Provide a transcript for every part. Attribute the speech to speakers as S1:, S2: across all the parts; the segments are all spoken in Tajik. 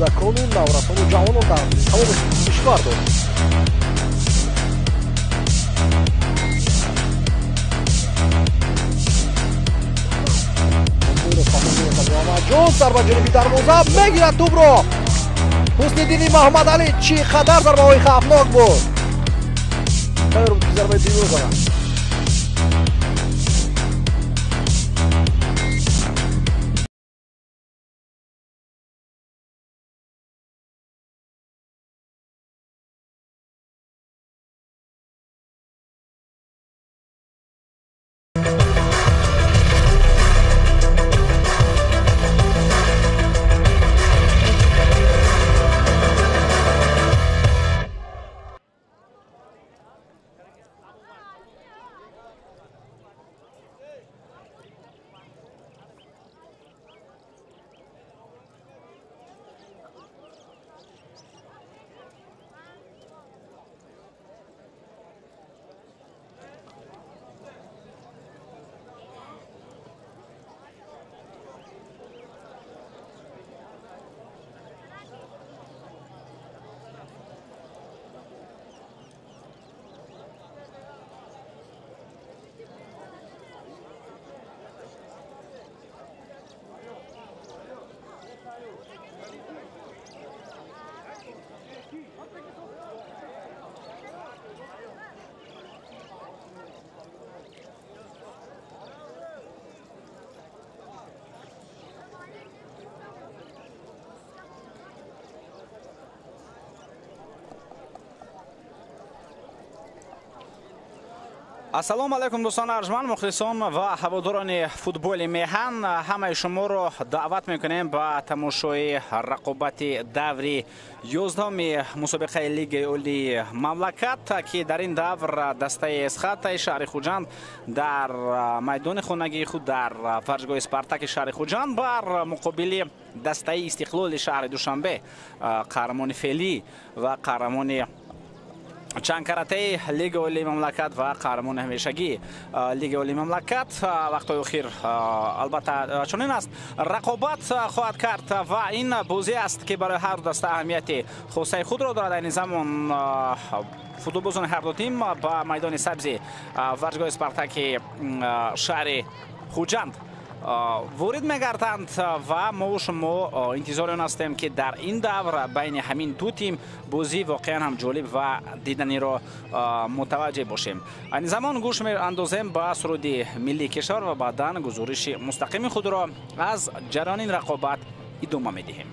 S1: Кӯдакону наврасону ҷавонон дар тамоми кишвар дорад. Муҳаммадҷон зарба ҷониби дарвоза мегирад тӯбро. Ҳусниддини Муҳаммадалӣ чӣ қадар зарбаҳои хавфнок буд. Тайёр буд ки зарбаи дуюмро занад.
S2: Ассалому алайкум, дӯстони арҷманд, мухлисон ва ҳаводорони футболи меҳан. Ҳамаи шуморо даъват мекунем ба тамошои рақобати даври 11-ми мусобиқаи Лигаи Олии мамлакат, ки дар ин давр дастаи Эсхатаи шаҳри Хуҷанд дар майдони хонагии худ дар варзишгоҳи Спартаки шаҳри Хуҷанд бар муқобили дастаи Истиқлоли шаҳри Душанбе, қаҳрамони феълӣ ва қаҳрамони чанд каратаи Лигаи Олии мамлакат ва қаҳрамони ҳамешагии Лигаи Олии мамлакат вақтҳои охир албатта чунин аст, рақобат хоҳад кард ва ин бозӣ аст, ки барои ҳар ду даста аҳамияти хосаи худро дорад. Айни замон футболбозони ҳар ду тим ба майдони сабзи варзишгоҳи Спартаки шаҳри Хуҷанд ворид мегарданд ва мо шумо интизори он ҳастем, ки дар ин давр байни ҳамин ду тим бозӣ воқеан ҳам ҷолиб ва диданиро мутаваҷҷеҳ бошем. Айни замон гӯш меандозем ба суруди миллии кишвар ва баъдан гузориши мустақими худро аз ҷараёни ин рақобат идома медиҳем.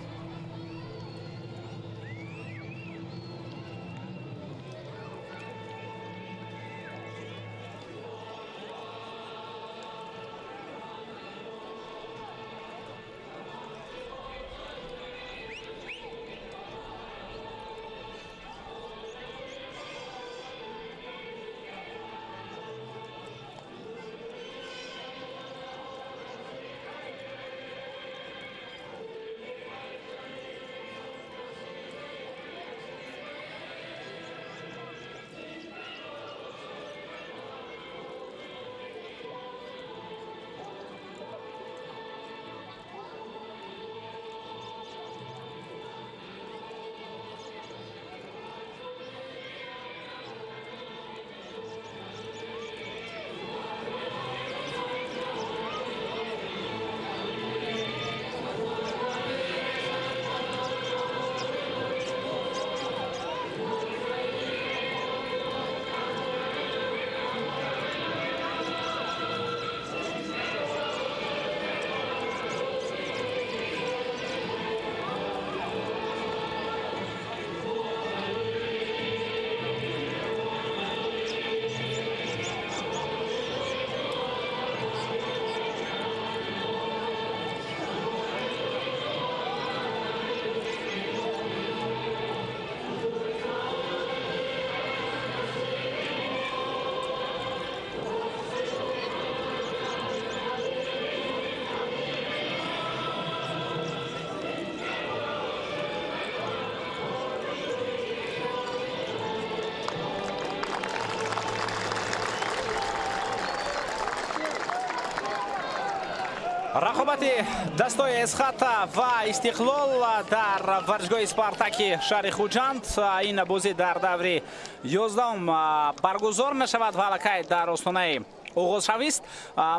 S2: Рақобати дастҳои Эсхата ва Истиқлол дар варзишгоҳи Спартаки шаҳри Хуҷанд. Ин бозӣ дар даври 11 баргузор мешавад ва аллакай дар остонаи оғозшавист.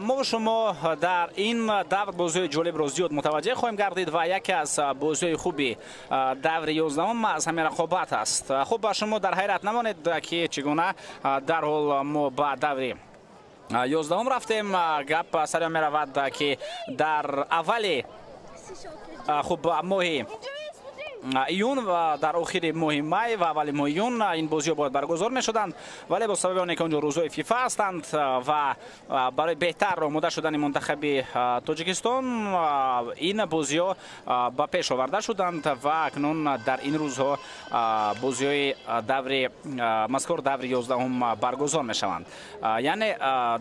S2: Мо шумо дар ин давр бозиҳои ҷолибро зиёд мутаваҷҷеҳ хоҳем гардид ва яке аз бозиҳои хуби даври 11 аз ҳамин рақобат аст. Хуб, ба шумо дар ҳайрат намонед, ки чӣ гуна дарҳол мо ба даври 11 рафтем. Гап сари он меравад, ки дар аввали, хуб, моҳи июн ва дар охири моҳи май ва аввали моҳи июн ин бозиҳо бояд баргузор мешуданд, вале бо сабаби оне ки он ҷо рӯзҳои ФИФА ҳастанд ва барои беҳтар омода шудани мунтахаби Тоҷикистон ин бозиҳо ба пеш оварда шуданд ва акнун дар ин рӯзҳо бозиҳои даври мазкур, даври 11 баргузор мешаванд. Яъне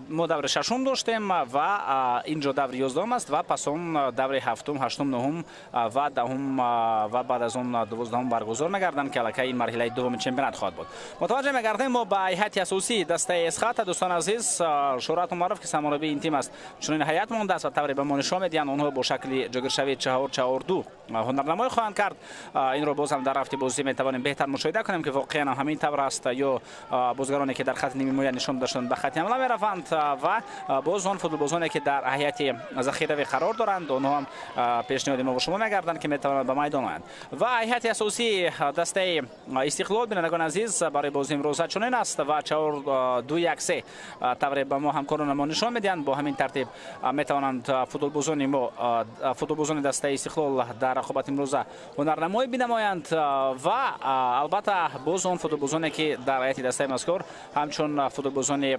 S2: мо даври шашум доштем ва ин ҷо даври 11 аст ва пас он даври ҳафтум, ҳаштум, нуҳум ва 10 ва баъд аз он 12 баргузор мегарданд, ки аллакай ин марҳилаи дуввуми чемпионат хоҳад буд. Мутаваҷҷеҳ мегардем мо ба ҳайати асосии дастаи Эсхата. Дӯстони азиз, Шӯҳрат Умаров, ки сармураббии ин тим аст, чунин ҳайат мондааст ва тавре ба мо нишон медиҳанд, онҳо бо шакли ҷойгиршавии 4-4-2 ҳунарнамоӣ хоҳанд кард. Инро боз ҳам дар рафти бозӣ метавонем беҳтар мушоҳида кунем, ки воқеан ҳамин тавр аст, ё бозигароне ки дар хати нимҳимоя нишон дода шуданд, ба хати ҳамла мераванд ва боз он футболбозоне ки дар ҳайати захиравӣ қарор доранд, онҳо ҳам пешниҳоди мо бо шумо мегарданд, ки метавонанд ба майдон оянд. Ва ҳайати асосии дастаи Истиқлол, бинандагони азиз, барои бозии имрӯза чунин аст ва 4-2-1-3 тавре ба мо ҳамкорони мо нишон медиҳанд. Бо ҳамин тартиб метавонанд футболбозони мо, футболбозони дастаи Истиқлол дар рақобати имрӯза ҳунарнамоӣ бинамоянд ва албатта боз он футболбозоне ки дар ҳайати дастаи мазкур ҳамчун футболбозони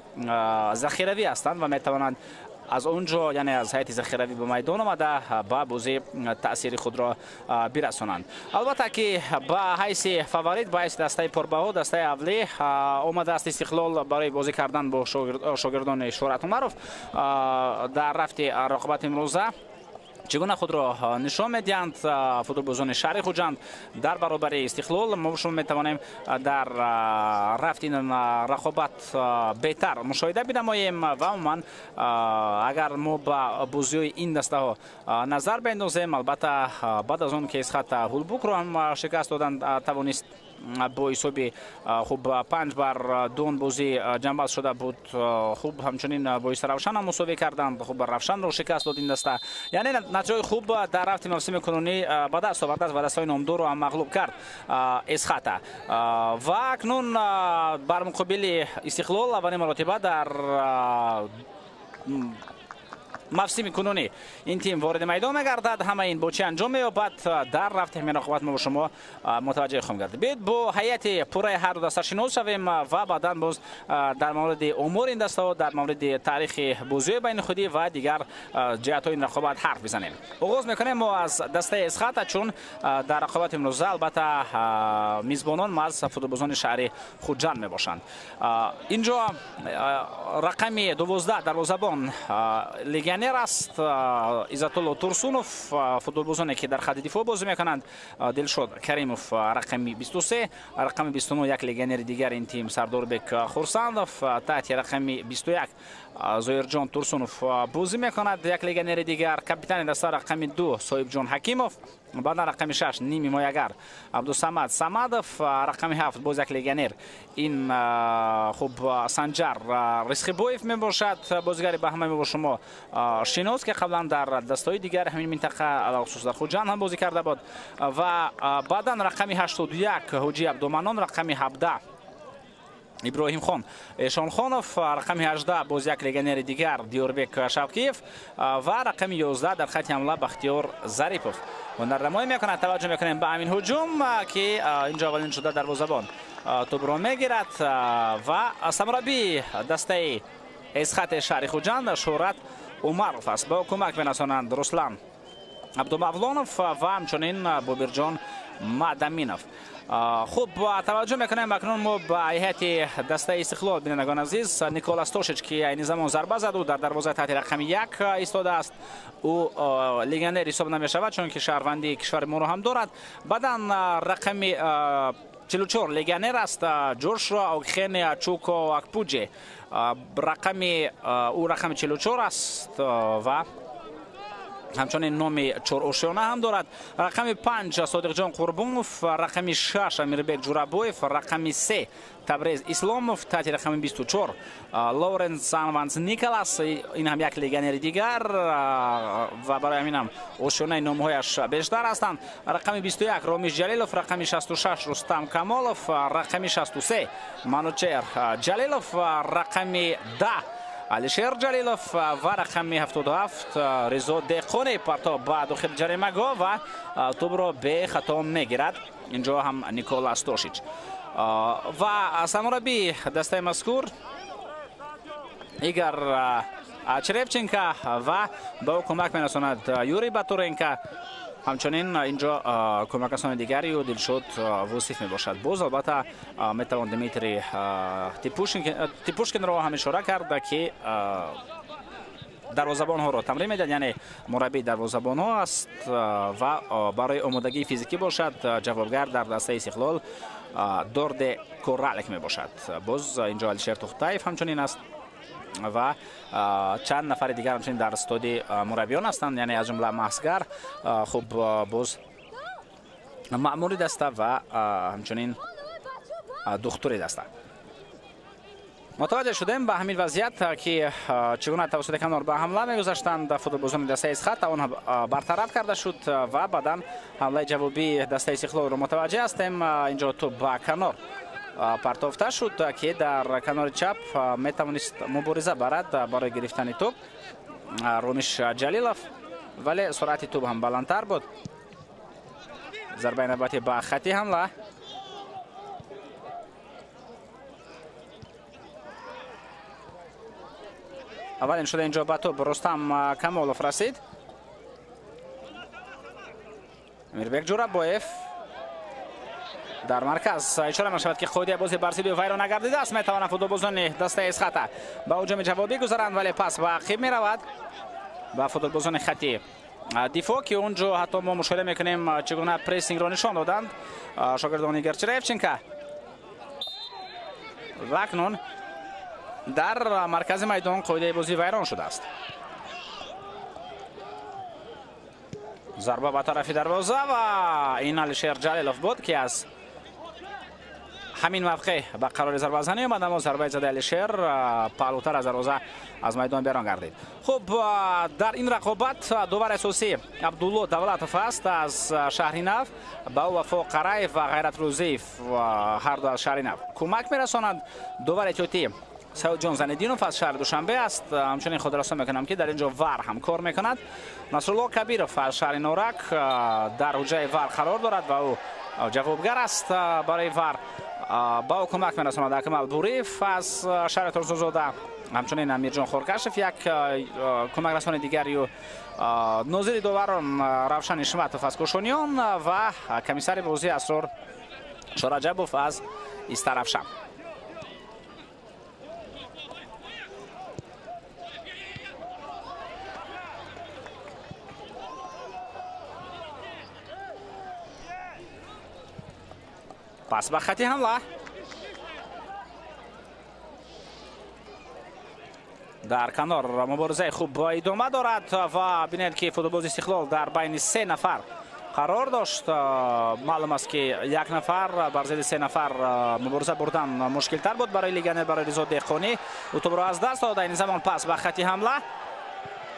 S2: захиравӣ ҳастанд ва метавонанд аз он ҷо, яъне аз ҳайати захиравӣ ба майдон омада, ба бозӣ таъсири худро бирасонанд. Албатта ки ба ҳайси фаворит, ба ҳайси дастаи пурбаҳо, дастаи авлӣ омадааст Истиқлол барои бозӣ кардан бо шогирдони Шӯҳрат Умаров. Дар рафти рақобати имрӯза чӣ гуна худро нишон медиҳанд футболбозони шаҳри Хуҷанд дар баробари Истиқлол, мо шумо метавонем дар рафти ин рақобат беҳтар мушоҳида бинамоем. Ва умуман, агар мо ба бозиҳои ин дастаҳо назар бендозем, албатта баъд аз он ки Эсхата Ҳулбукро ҳам шикаст доданд, тавонист бо ҳисоби, хуб, 5-2 он бозӣ ҷамъбаст шуда буд. Хуб, ҳамчунин бо Равшан ҳам мусовӣ карданд. Хуб, Равшанро шикаст дод ин даста. Яъне натиҷаҳои хуб дар рафти мавсими кунунӣ ба даст овардааст ва дастаҳои номдорро ҳам мағлуб кард Эсхата. Ва акнун бар муқобили Истиқлол аввалин маротиба дар мавсими кунунӣ ин тим вориди майдон мегардад. Ҳама ин бо чӣ анҷом меёбад, дар рафти ҳамин рақобат мо бо шумо мутаваҷҷеҳ хоҳем гардид. Биёед, бо ҳайати пурраи ҳар ду даста шинос шавем ва баъдан боз дар мавриди умури ин дастаҳо, дар мавриди таърихи бозиҳои байни худӣ ва дигар ҷиҳатҳои ин рақобат ҳарф бизанем. Оғоз мекунем мо аз дастаи Эсхата, чун дар рақобати имрӯза албатта мизбонон маҳз футболбозони шаҳри Хуҷанд мебошанд. Инҷо рақами 12 дарвозабон легионер аст Иззатулло Турсунов. Футболбозоне ки дар хати дифоъ бозӣ мекунанд: Дилшод Каримов, рақами 23, рақами 29 як легионери дигар ин тим Сардорбек Хурсандов, таҳти рақами 21 Зоирҷон Турсунов бозӣ мекунад, як легионери дигар. Капитани даста рақами 2 Соҳибҷон Ҳакимов, баъдан рақами 6 ним ҳимоягар Абдусамад Самадов, рақами 7 боз як легионер ин, хуб, Санҷар Рисхибоев мебошад, бозигари ба ҳамаи мо шумо шинос, ки қаблан дар дастаҳои дигар ҳамин минтақа, алахусус дар Хуҷанд ҳам бозӣ карда буд. Ва баъдан рақами 81 Ҳоҷи Абдуманон, рақами 17 Иброҳимхон Эшонхонов, рақами 18 боз як легионери дигар Диёрбек Шавкиев ва рақами 11 дар хати ҳамла Бахтиёр Зарипов ҳунарнамоӣ мекунад. Таваҷҷӯҳ мекунем ба ҳамин ҳуҷум, ки инҷо аввалин шуда дарвозабон тӯбро мегирад ва сармураббии дастаи Эсхати шаҳри Хуҷанд Шӯҳрат Умаров аст. Ба кӯмак мерасонанд Руслан Абдумавлонов ва ҳамчунин Бобирҷон Мадаминов. Хуб, таваҷҷӯҳ мекунем акнун мо ба ҳайати дастаи Истиқлол. Бинандагони азиз, Никола Стошич, ки айни замон зарба зад, ӯ дар дарвозаи таҳти рақами 1 истодааст. Ӯ легионер ҳисоб намешавад, чунки шаҳрванди кишвари моро ҳам дорад. Баъдан рақами 44 легионер аст Ҷошуа Окхене Чуко Акпуҷе, рақами ӯ рақами 44 аст ва Ҳамчунин номи чорошиёна ҳам дорад. Рақами 5 Содиқҷон Қурбонов, рақами 6 Амирбек Ҷурабоев, рақами 3 Табрез Исломов, таҳти рақами 24 Лоренс Анванс Николас, ин ҳам як легионери дигар ва барои ҳамин ҳам ошиёнаи номҳояш бештар ҳастанд. Рақами 21 Ромиш Ҷалилов, рақами 66 Рустам Камолов, рақами 63 Манучер Ҷалилов, рақами 10 Алишер Ҷалилов ва рақами 77 Ризо Деҳқони партоб ба дохили ҷаримагоҳ ва тӯбро бехато мегирад. Инҷо ҳам Никола Стошич. Ва сармураббии дастаи мазкур Игор Черевченко ва ба ӯ кӯмак мерасонад Юрий Батуренко. Ҳамчунин инҷо кӯмакрасони дигари ӯ Дилшод Вусиф мебошад. Боз албатта метавон Дмитрий Типушкинро ҳам ишора кард, ки дарвозабонҳоро тамрин медиҳад, яъне мураббии дарвозабонҳо аст ва барои омодагии физикӣ бошад ҷавобгар дар дастаи Истиқлол Дорде Коралек мебошад. Боз инҷо Алишер Тухтаев ҳамчунин аст ва чанд нафари дигар ҳамчунин дар стоди мураббиён ҳастанд, яъне аз ҷумла Маҳсгар, хуб боз маъмури даста ва ҳамчунин духтури даста. Мутаваҷҷеҳ шудем ба ҳамин вазъият, ки чӣ гуна тавассути канор ба ҳамла мегузаштанд футболбозони дастаи Эсхата, он бартараф карда шуд ва баъдан ҳамлаи ҷавобии дастаи Истиқлолро мутаваҷҷеҳ ҳастем. Инҷо тӯб ба канор партофта шуд, ки дар канори чап метавонист мубориза барад барои гирифтани тӯб Ромиш Ҷалилов, вале суръати тӯб ҳам баландтар буд. Зарбаи навбатӣ ба хати ҳамла. Аввалин шуда инҷо ба тӯб Рустам Камолов расид. Амирбек Ҷурабоев дар марказ ишора мешавад, ки қоидаи бозӣ бар зидди вайрон нагардидааст. Метавонанд футболбозони дастаи Эсхата ба ҳуҷуми ҷавобӣ гузаранд, вале пас ба ақиб меравад ба футболбозони хати дифоъ, ки он ҷо ҳатто мо мушоҳида мекунем чӣ гуна прессингро нишон доданд шогирдони Игор Черевченко. Ва акнун дар маркази майдон қоидаи бозӣ вайрон шудааст. Зарба ба тарафи дарвоза ва ин Алишер Ҷалилов буд, ки аз ҳамин мавқеъ ба қарори зарбазанӣ омад, аммо зарбаи задаи Алишер паҳлӯтар аз дарвоза аз майдон берон гардид. Хуб, дар ин рақобат довари асосӣ Абдулло Давлатов аст аз шаҳри Нав, ба ӯ Вафо Қараев ва Ғайрат Рӯзиев ҳарду аз шаҳри Нав кӯмак мерасонанд. Довари эҳтиётӣ Саидҷон Заниддинов аз шаҳри Душанбе аст. Ҳамчунин хотиррасон мекунам, ки дар ин ҷо ВАР ҳам кор мекунад. Насрулло Кабиров аз шаҳри Норак дар ҳуҷраи ВАР қарор дорад ва ӯ ҷавобгар аст барои ВАР. Ба ӯ кӯмак мерасонад Акмал Буриев аз шаҳри Турсунзода, ҳамчунин Амирҷон Хоркашев як кӯмакрасони дигари ӯ, нозири доварон Равшан Ишматов аз Кӯшониён ва комиссари бозӣ Асрор Шораҷабов аз Истаравшан. Пас ба хати ҳамла. Дар канор муборизаи хуб идома дорад ва бинед, ки футболбози Истиқлол дар байни се нафар қарор дошт. Маълум аст, ки як нафар бар зидди се нафар мубориза бурдан мушкилтар буд барои легионер, барои Ризо Деҳқонӣ. Ӯ тӯбро аз даст дод. Айни замон пас ба хати ҳамла.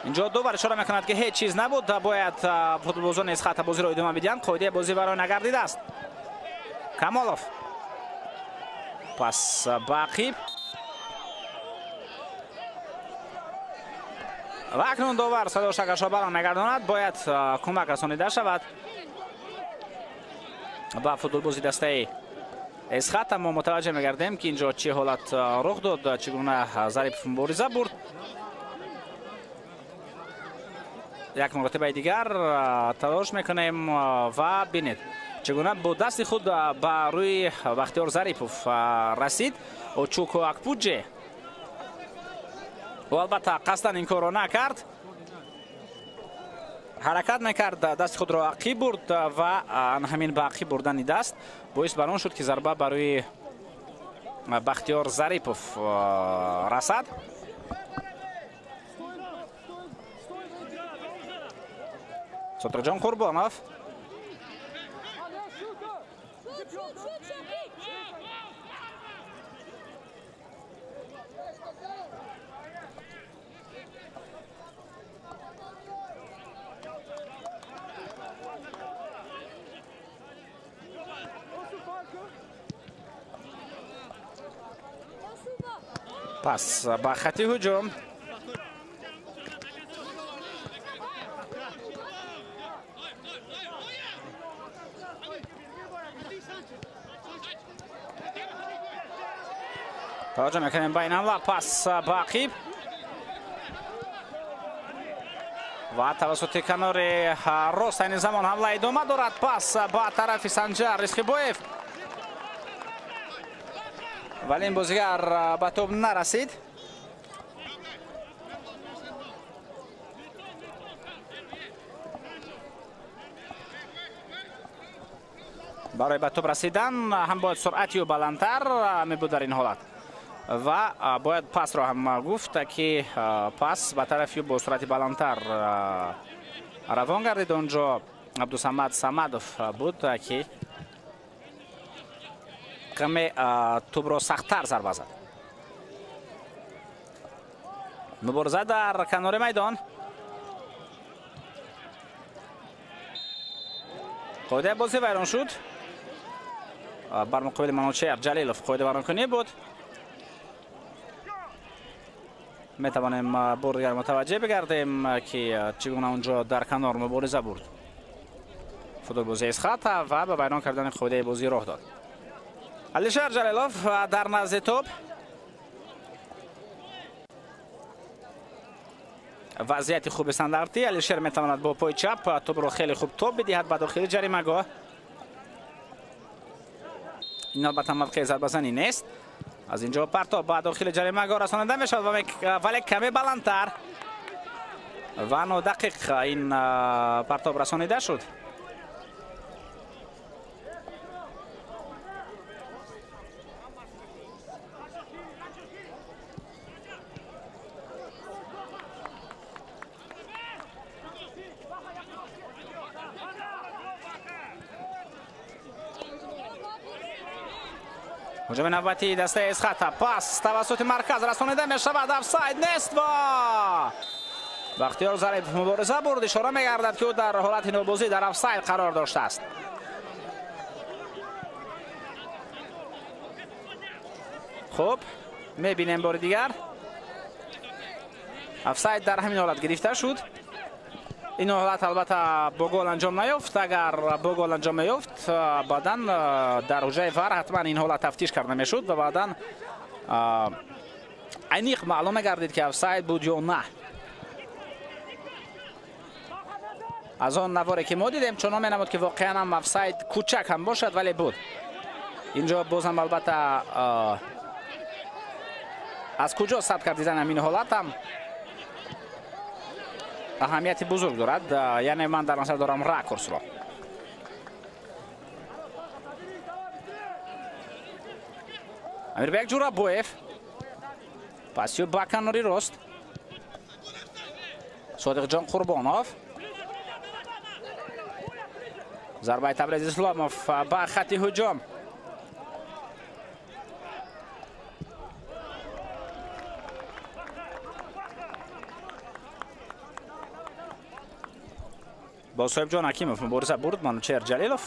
S2: Инҷо довар ишора мекунад, ки ҳеҷ чиз набуд, бояд футболбозони Эсхата бозиро идома бидиҳанд. Қоидаи бозӣ вайрон нагардидааст. Камолов пас ба ақиб ва акнун довар садо шакашро баланд мегардонад. Бояд кӯмак расонида шавад ба футболбози дастаи Эсхата. Мо мутаваҷҷеҳ мегардем, ки инҷо чӣ ҳолат рух дод, чӣ гуна Зарипов мубориза бурд. Як маротибаи дигар талош мекунем ва бинед, чӣ гуна бо дасти худ ба рӯи Бахтиёр Зарипов расид Очуко Акпуҷе. Ӯ албатта қасдан ин корро накард, ҳаракат мекард, дасти худро ақиб бурд ва ҳамин ба ақиб бурдани даст боис бар он шуд, ки зарба ба рӯи Бахтиёр Зарипов расад. Содиқҷон Қурбонов. Пас ба хати ҳуҷум. Таваҷҷӯҳ мекунем ба ин ҳамла. Пас ба ақиб ва тавассути канори рост айни замон ҳамла идома дорад. Пас ба тарафи Санҷар Ризқибоев, вале ин бозигар ба тӯб нарасид. Барои ба тӯб расидан ҳам бояд суръати ӯ баландтар мебуд дар ин ҳолат ва бояд пасро ҳам гуфт, ки пас ба тарафи ӯ бо суръати баландтар равон гардид. Он ҷо Абдусамад Самадов буд, ки каме тӯбро сахттар зарба зад. Мубориза дар канори майдон. Қоидаи бозӣ вайрон шуд. Бар муқобили Манучеҳр Ҷалилов қоида вайронкунӣ буд. Метавонем бор дигар мутаваҷҷеҳ бигардем, ки чӣ гуна онҷо дар канор мубориза бурд футболбози Эсхата ва ба вайрон кардани қоидаи бозӣ роҳ дод. Алишер Ҷалилов дар назди тӯб. Вазъияти хуби стандартӣ. Алишер метавонад бо пои чап тӯбро хеле хуб тоб бидиҳад ба дохили ҷаримагоҳ. Ин албатта мавқеи зарбазанӣ нест. Аз инҷо партоб ба дохили ҷаримагоҳ расонида мешавад, вале каме баландтар ва нодақиқ ин партоб расонида шуд. Ҳуҷуми навбатии дастаи Эсхата. Пас тавассути марказ расонида мешавад. Офсайд нест ва Бахтиёр Зарипов мубориза бурд. Ишора мегардад, ки ӯ дар ҳолати нобозӣ дар офсайд қарор доштааст. Хуб, мебинем бори дигар. Офсайд дар ҳамин ҳолат гирифта шуд. Ин ҳолат албатта бо гол анҷом наёфт. Агар бо гол анҷом меёфт, баъдан дар ҳуҷраи ВАР ҳатман ин ҳолат тафтиш карда мешуд ва баъдан аниқ маълум мегардид, ки офсайд буд ё на. Аз он наворе, ки мо дидем, чунон менамуд, ки воқеан ҳам офсайд кӯчак ҳам бошад, вале буд. Инҷо бозам албатта аз куҷо сабт кардидан ҳамин ҳолат ҳам аҳамияти бузург дорад. Яъне ман дар назар дорам ракурсро. Амирбек Ҷурабоев пасиё ба канори рост. Содиқҷон Қурбонов. Зарбаи Табрез Исломов ба хати ҳуҷум. Бо Соҳибҷон Ҳакимов мубориза бурд Манучеҳр Ҷалилов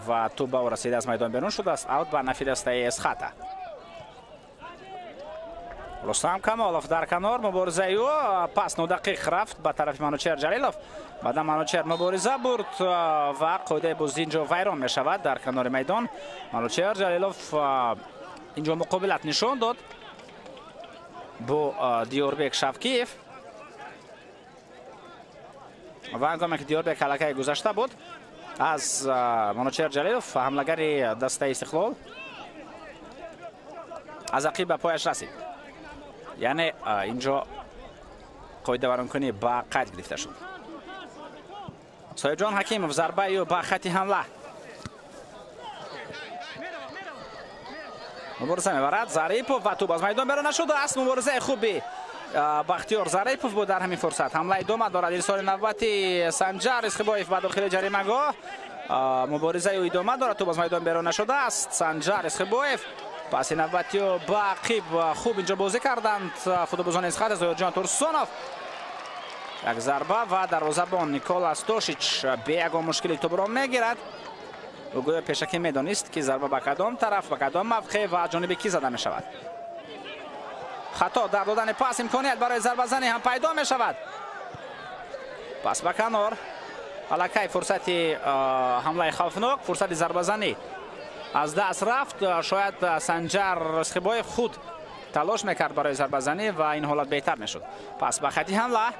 S2: ва тӯб ба ӯ расида аз майдон берун шудааст. Аут ба нафи дастаи Эсхата. Рустам Камолов дар канор, муборизаи ӯ пас нодақиқ рафт ба тарафи Манучеҳр Ҷалилов. Баъдан Манучеҳр мубориза бурд ва қоидаи бозӣ инҷо вайрон мешавад дар канори майдон. Манучеҳр Ҷалилов инҷо муқобилат нишон дод бо Диёрбек Шавкиев. Ва ҳангоме ки Диёрбек аллакай гузашта буд аз Манучеҳр Ҷалилов, ҳамлагари дастаи Истиқлол аз ақиб ба пояш расид. Яъне инҷо қоидавайронкунӣ ба қайд гирифта шуд. Соҳибҷон Ҳакимов зарбаи ӯ ба хати ҳамла. Мубориза мебарад Зарипов ва тӯб аз майдон берун нашудааст. Муборизаи хуби Бахтиёр Зарипов буд дар ҳамин фурсат. Ҳамла идома дорад. Ирсоли навбати Санҷар Исхибоев ба дохили ҷаримагоҳ. Муборизаи ӯ идома дорад. Тӯб аз майдон берун нашудааст. Санҷар Исхибоев паси навбати ӯ ба ақиб хуб инҷо бозӣ карданд футболбозони Эсхата. Зоирҷон Турсунов як зарба ва дарвозабон Никола Стошич бе ягон мушкили тӯбро мегирад. Ӯ гӯё пешакӣ медонист, ки зарба ба кадом тараф, ба кадом мавқеъ ва ҷониби кӣ зада мешавад. Хато дар додани пас, имконият барои зарбазанӣ ҳам пайдо мешавад. Пас ба канор. Аллакай фурсати ҳамлаи хавфнок, фурсати зарбазанӣ аз даст рафт. Шояд Санҷар Исхибоев худ талош мекард барои зарбазанӣ ва ин ҳолат беҳтар мешуд. Пас ба хати ҳамла.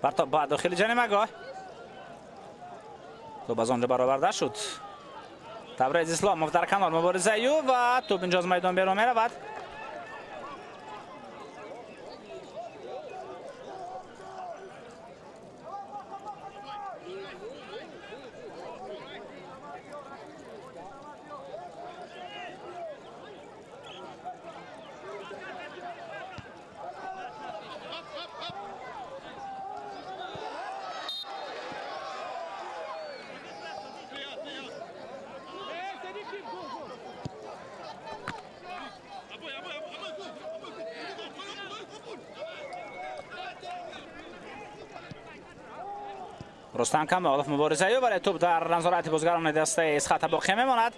S2: Партоб ба дохили ҷаримагоҳ. Тӯб аз он ҷо бароварда шуд. Табрез Исломов дар канор муборизаи ӯ ва тӯб инҷо аз майдон берун меравад. Рустам Камолов муборизаи ӯ, вале тӯб дар назорати бозгарони дастаи Эсхата боқӣ мемонад.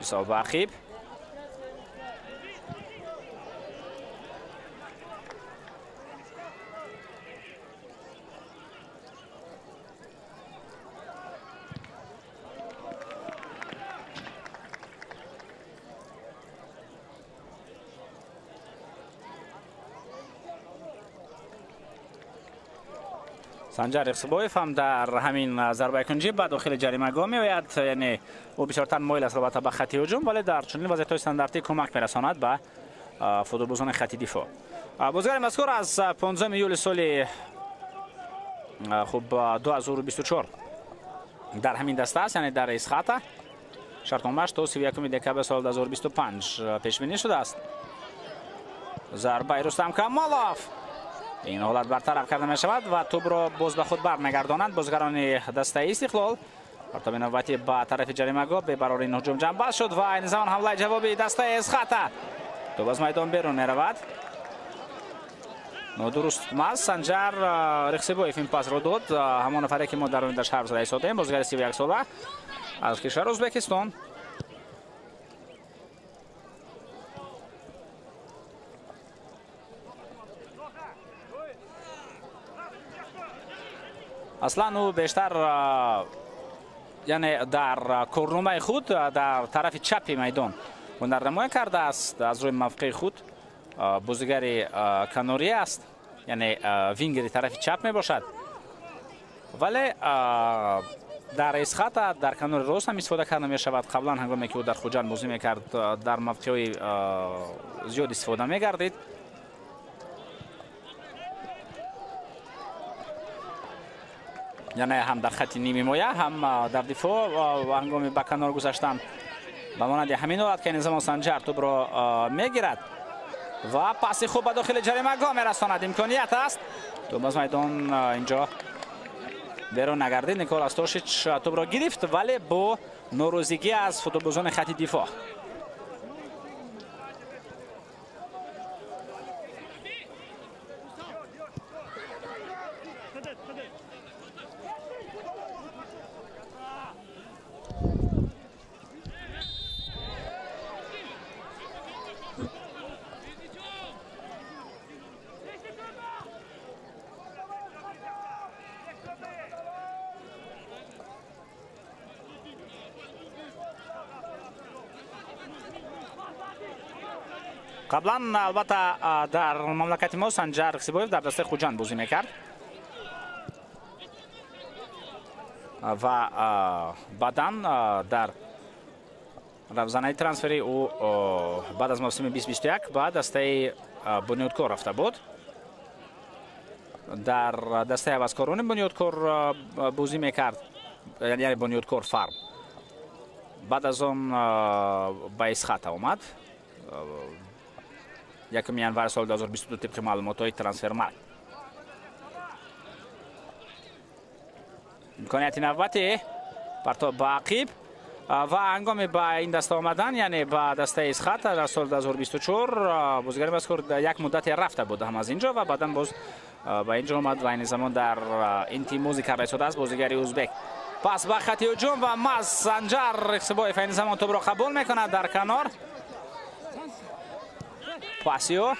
S2: Исо ба ақиб. Санҷар Исхибоев ҳам дар ҳамин зарбаи кунҷӣ ба дохили ҷаримагоҳ меояд. Яъне ӯ бисёртар моил аст албатта ба хати ҳуҷум, вале дар чунин вазъиятҳои стандартӣ кӯмак мерасонад ба футболбозони хати дифоъ. Бозигари мазкур аз 15 июли соли хуб 2024 дар ҳамин даста аст, яъне дар Эсхата. Шартномааш то 31 декабри соли 2025 пешбинӣ шудааст. Зарбаи Рустам Камолов. Ин ҳолат бартараф карда мешавад ва тӯбро боз ба худ бармегардонанд бозигарони дастаи Истиқлол. Партоби навбатӣ ба тарафи ҷаримагоҳ бебарори ин ҳуҷум ҷанбаз шуд ва айни замон ҳамлаи ҷавобии дастаи Эсхата. Тӯб аз майдон берун меравад. Нодуруст маз Санҷар Рихсибоев ин пасро дод. Ҳамон нафаре ки мо дар оиндаш ҳарф зада истодем, бозигари 31 сола аз кишвари Ӯзбекистон. Аслан ӯ бештар яъне дар корномаи худ дар тарафи чапи майдон ҳунарнамоӣ кардааст. Аз рӯи мавқеи худ бозигари канорӣ аст, яъне вингери тарафи чап мебошад, вале дар Эсхата дар канори рост ҳам истифода карда мешавад. Қаблан ҳангоме ки ӯ дар Хуҷанд бозӣ мекард, дар мавқеъҳои зиёд истифода мегардид. Яъне ҳам дар хати нимҳимоя, ҳам дар дифоъ ва ҳангоми ба канор гузаштан ба монанди ҳамин ҳолат ки ин замон Санҷар тӯбро мегирад ва паси хуб ба дохили ҷаримагоҳ мерасонад. Имконият аст. Тӯб аз майдон инҷо берун нагардид. Никола Стошич тӯбро гирифт, вале бо норозигӣ аз футболбозони хати дифоъ. Қаблан албатта дар мамлакати мо Санҷар Рихсибоев дар дастаи Хуҷанд бозӣ мекард ва баъдан дар равзанаи трансфери ӯ баъд аз мавсими 2021 ба дастаи Бунёдкор рафта буд. Дар дастаи ҳаваскорони Бунёдкор бозӣ мекард, яъне Бунёдкор Фарм. Баъд аз он ба Исхата омад. 1 январи соли 2022 тибқи маълумотҳои Трансфермаркт. Имконияти навбатӣ партоб ба ақиб ва ҳангоми ба ин даста омадан, яъне ба дастаи Исхата дар соли 2024 бозигари мазкур як муддате рафта буд ҳам аз инҷо ва баъдан боз ба инҷо омад ва айни замон дар ин тим бозӣ карда истодааст бозигари узбек. Пас ба хати ҳуҷум ва маз Санҷар Рихсибоев айни замон тӯбро қабул мекунад дар канор. Пасио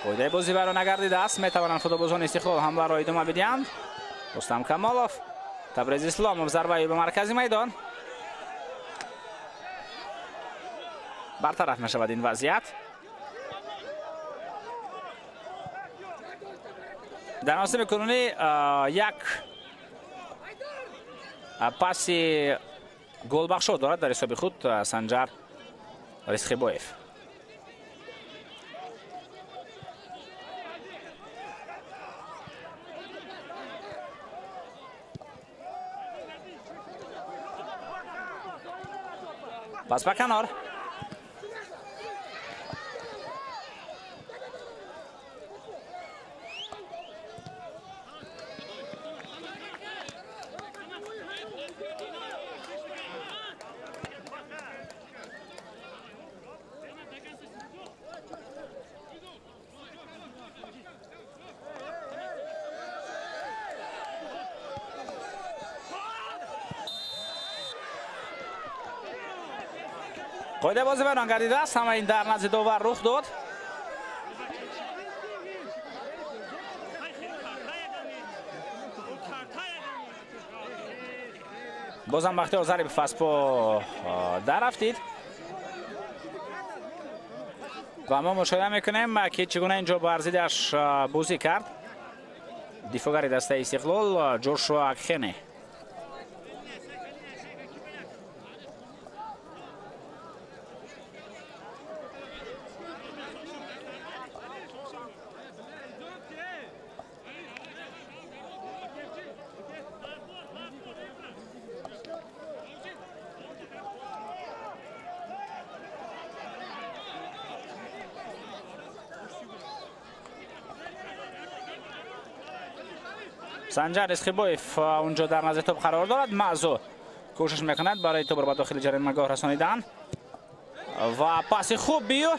S2: қоидаи бозӣ вайрон нагардидааст. Метавонанд футболбозони Истиқлол ҳамларо идома бидиҳанд. Рустам Камолов, Табрез Исломов, зарбаи ба маркази майдон. Бартараф мешавад ин вазъият. Дар мавсими кунунӣ як паси голбахшо дорад дар ҳисоби худ Санҷар Рисхибоев. Пас ба канор. Қоидаи бозӣ вайрон гардидааст. Ҳама ин дар назди довар рух дод. Бозам Бахтиёр Зарипов аз по дарафтид ва мо мушоҳида мекунем, ки чӣ гуна инҷо бар зиддиаш бозӣ кард дифоъгари дастаи Истиқлол Ҷошуа Акхене. Санҷар Исхибоев унҷо дар назди тӯб қарор дорад. Маъзу кӯшиш мекунад барои тӯбро ба дохили ҷаримагоҳ расонидан ва паси хуб биё.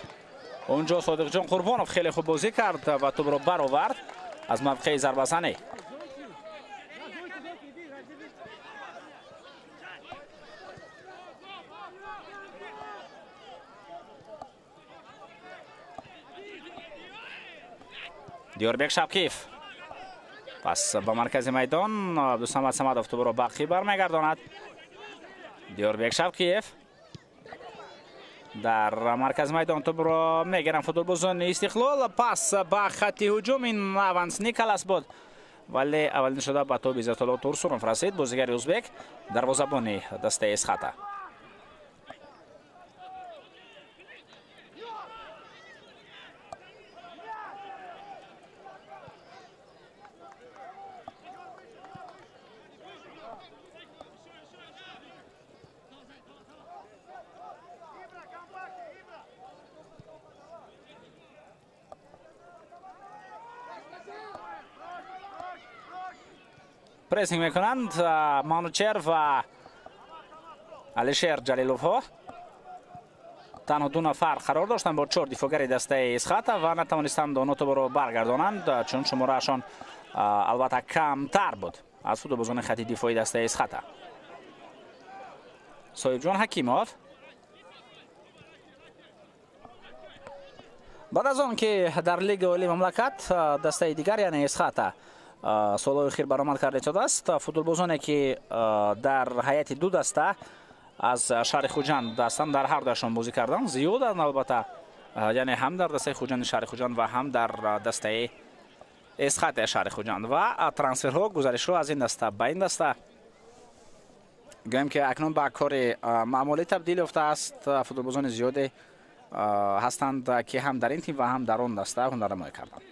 S2: Унҷо Содиқҷон Қурбонов хеле хуб бозӣ кард ва тӯбро баровард аз мавқеи зарбазанӣ. Диёрбек Шабкиев пас ба маркази майдон. Абдусамад Самадов тӯбро ба ақиб бармегардонад. Диёрбек Шабкиев дар маркази майдон тӯбро мегиранд футболбозони Истиқлол. Пас ба хати ҳуҷум ин Аванс Николас буд, вале аввалин шуда ба тӯби Иззатулло Турсунов расид бозигари узбек, дарвозабони дастаи Исхата. Прессинг мекунанд Манучер ва Алишер Ҷалиловҳо. Танҳо ду нафар қарор доштанд бо чор дифоъгари дастаи Исхата ва натавонистанд онҳо тӯбро баргардонанд, чун шумораашон албатта камтар буд аз футболбозони хати дифоии дастаи Исхата. Соҳибҷон Ҳакимов баъд аз он ки дар лигаи олии мамлакат дастаи дигар, яъне Исхата, солҳои охир баромад карда истодааст, футболбозоне ки дар ҳайати ду даста Аз шаҳри Хуҷанд ҳастанд, дар ҳар дуяшон бозӣ карданд. Зиёданд албатта, яъне ҳам дар дастаи Хуҷанди шаҳри Хуҷанд ва ҳам дар дастаи Эсхати шаҳри Хуҷанд. Ва трансферҳо, гузаришҳо аз ин даста ба ин даста гӯем ки акнун ба кори маъмулӣ табдил ёфтааст. Футболбозони зиёде ҳастанд ки ҳам дар ин тим ва ҳам дар он даста ҳунарнамоӣ карданд.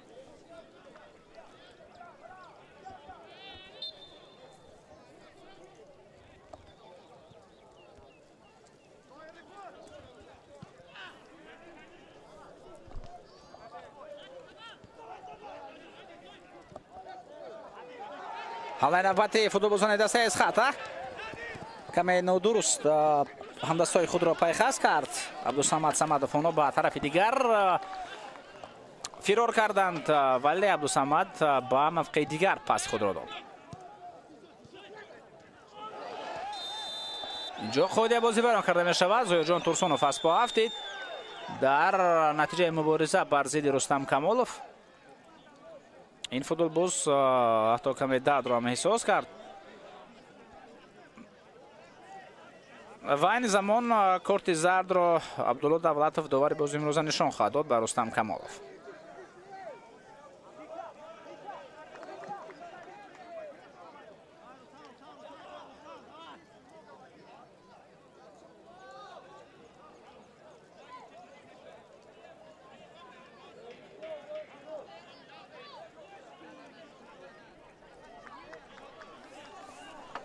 S2: Ҳамлаи навбати футболбозони дастаи Эсхата каме нодуруст ҳамдастҳои худро пайхас кард. Абдусамад Самадов онҳо ба тарафи дигар фирор карданд, вале Абдусамад ба мавқеи дигар паси худро дод. Инҷо қоидаи бозӣ вайрон карда мешавад. Зоирҷон Турсунов аз по афтид. Дар натиҷаи мубориза бар зидди Рустам Камолов ин футболбоз ҳатто каме дардро ҳам эҳсос кард. Ва айни замон корти зардро Абдулло Давлатов, довари бози имрӯза, нишон хоҳад дод ба Рустам Камолов.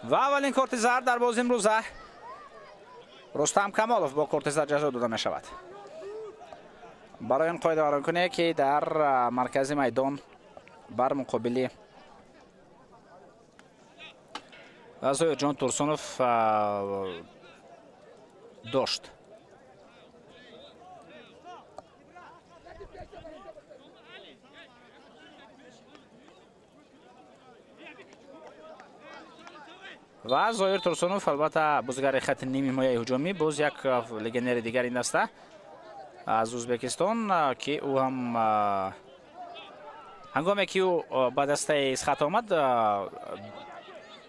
S2: Ва аввалин корти зард дар бози имрӯза Рустам Камолов бо корти зард ҷазо дода мешавад. Барои он қоидавайронкуние ки дар маркази майдон бар муқобили Зоирҷон Турсунов дошт. Ва Зоир Турсунов албатта бозигари хати ними ҳимояи ҳуҷумӣ, боз як легионери дигар ин даста аз Ӯзбекистон, ки ӯ ҳам ҳангоме ки ӯ ба дастаи Эсхат омад, дар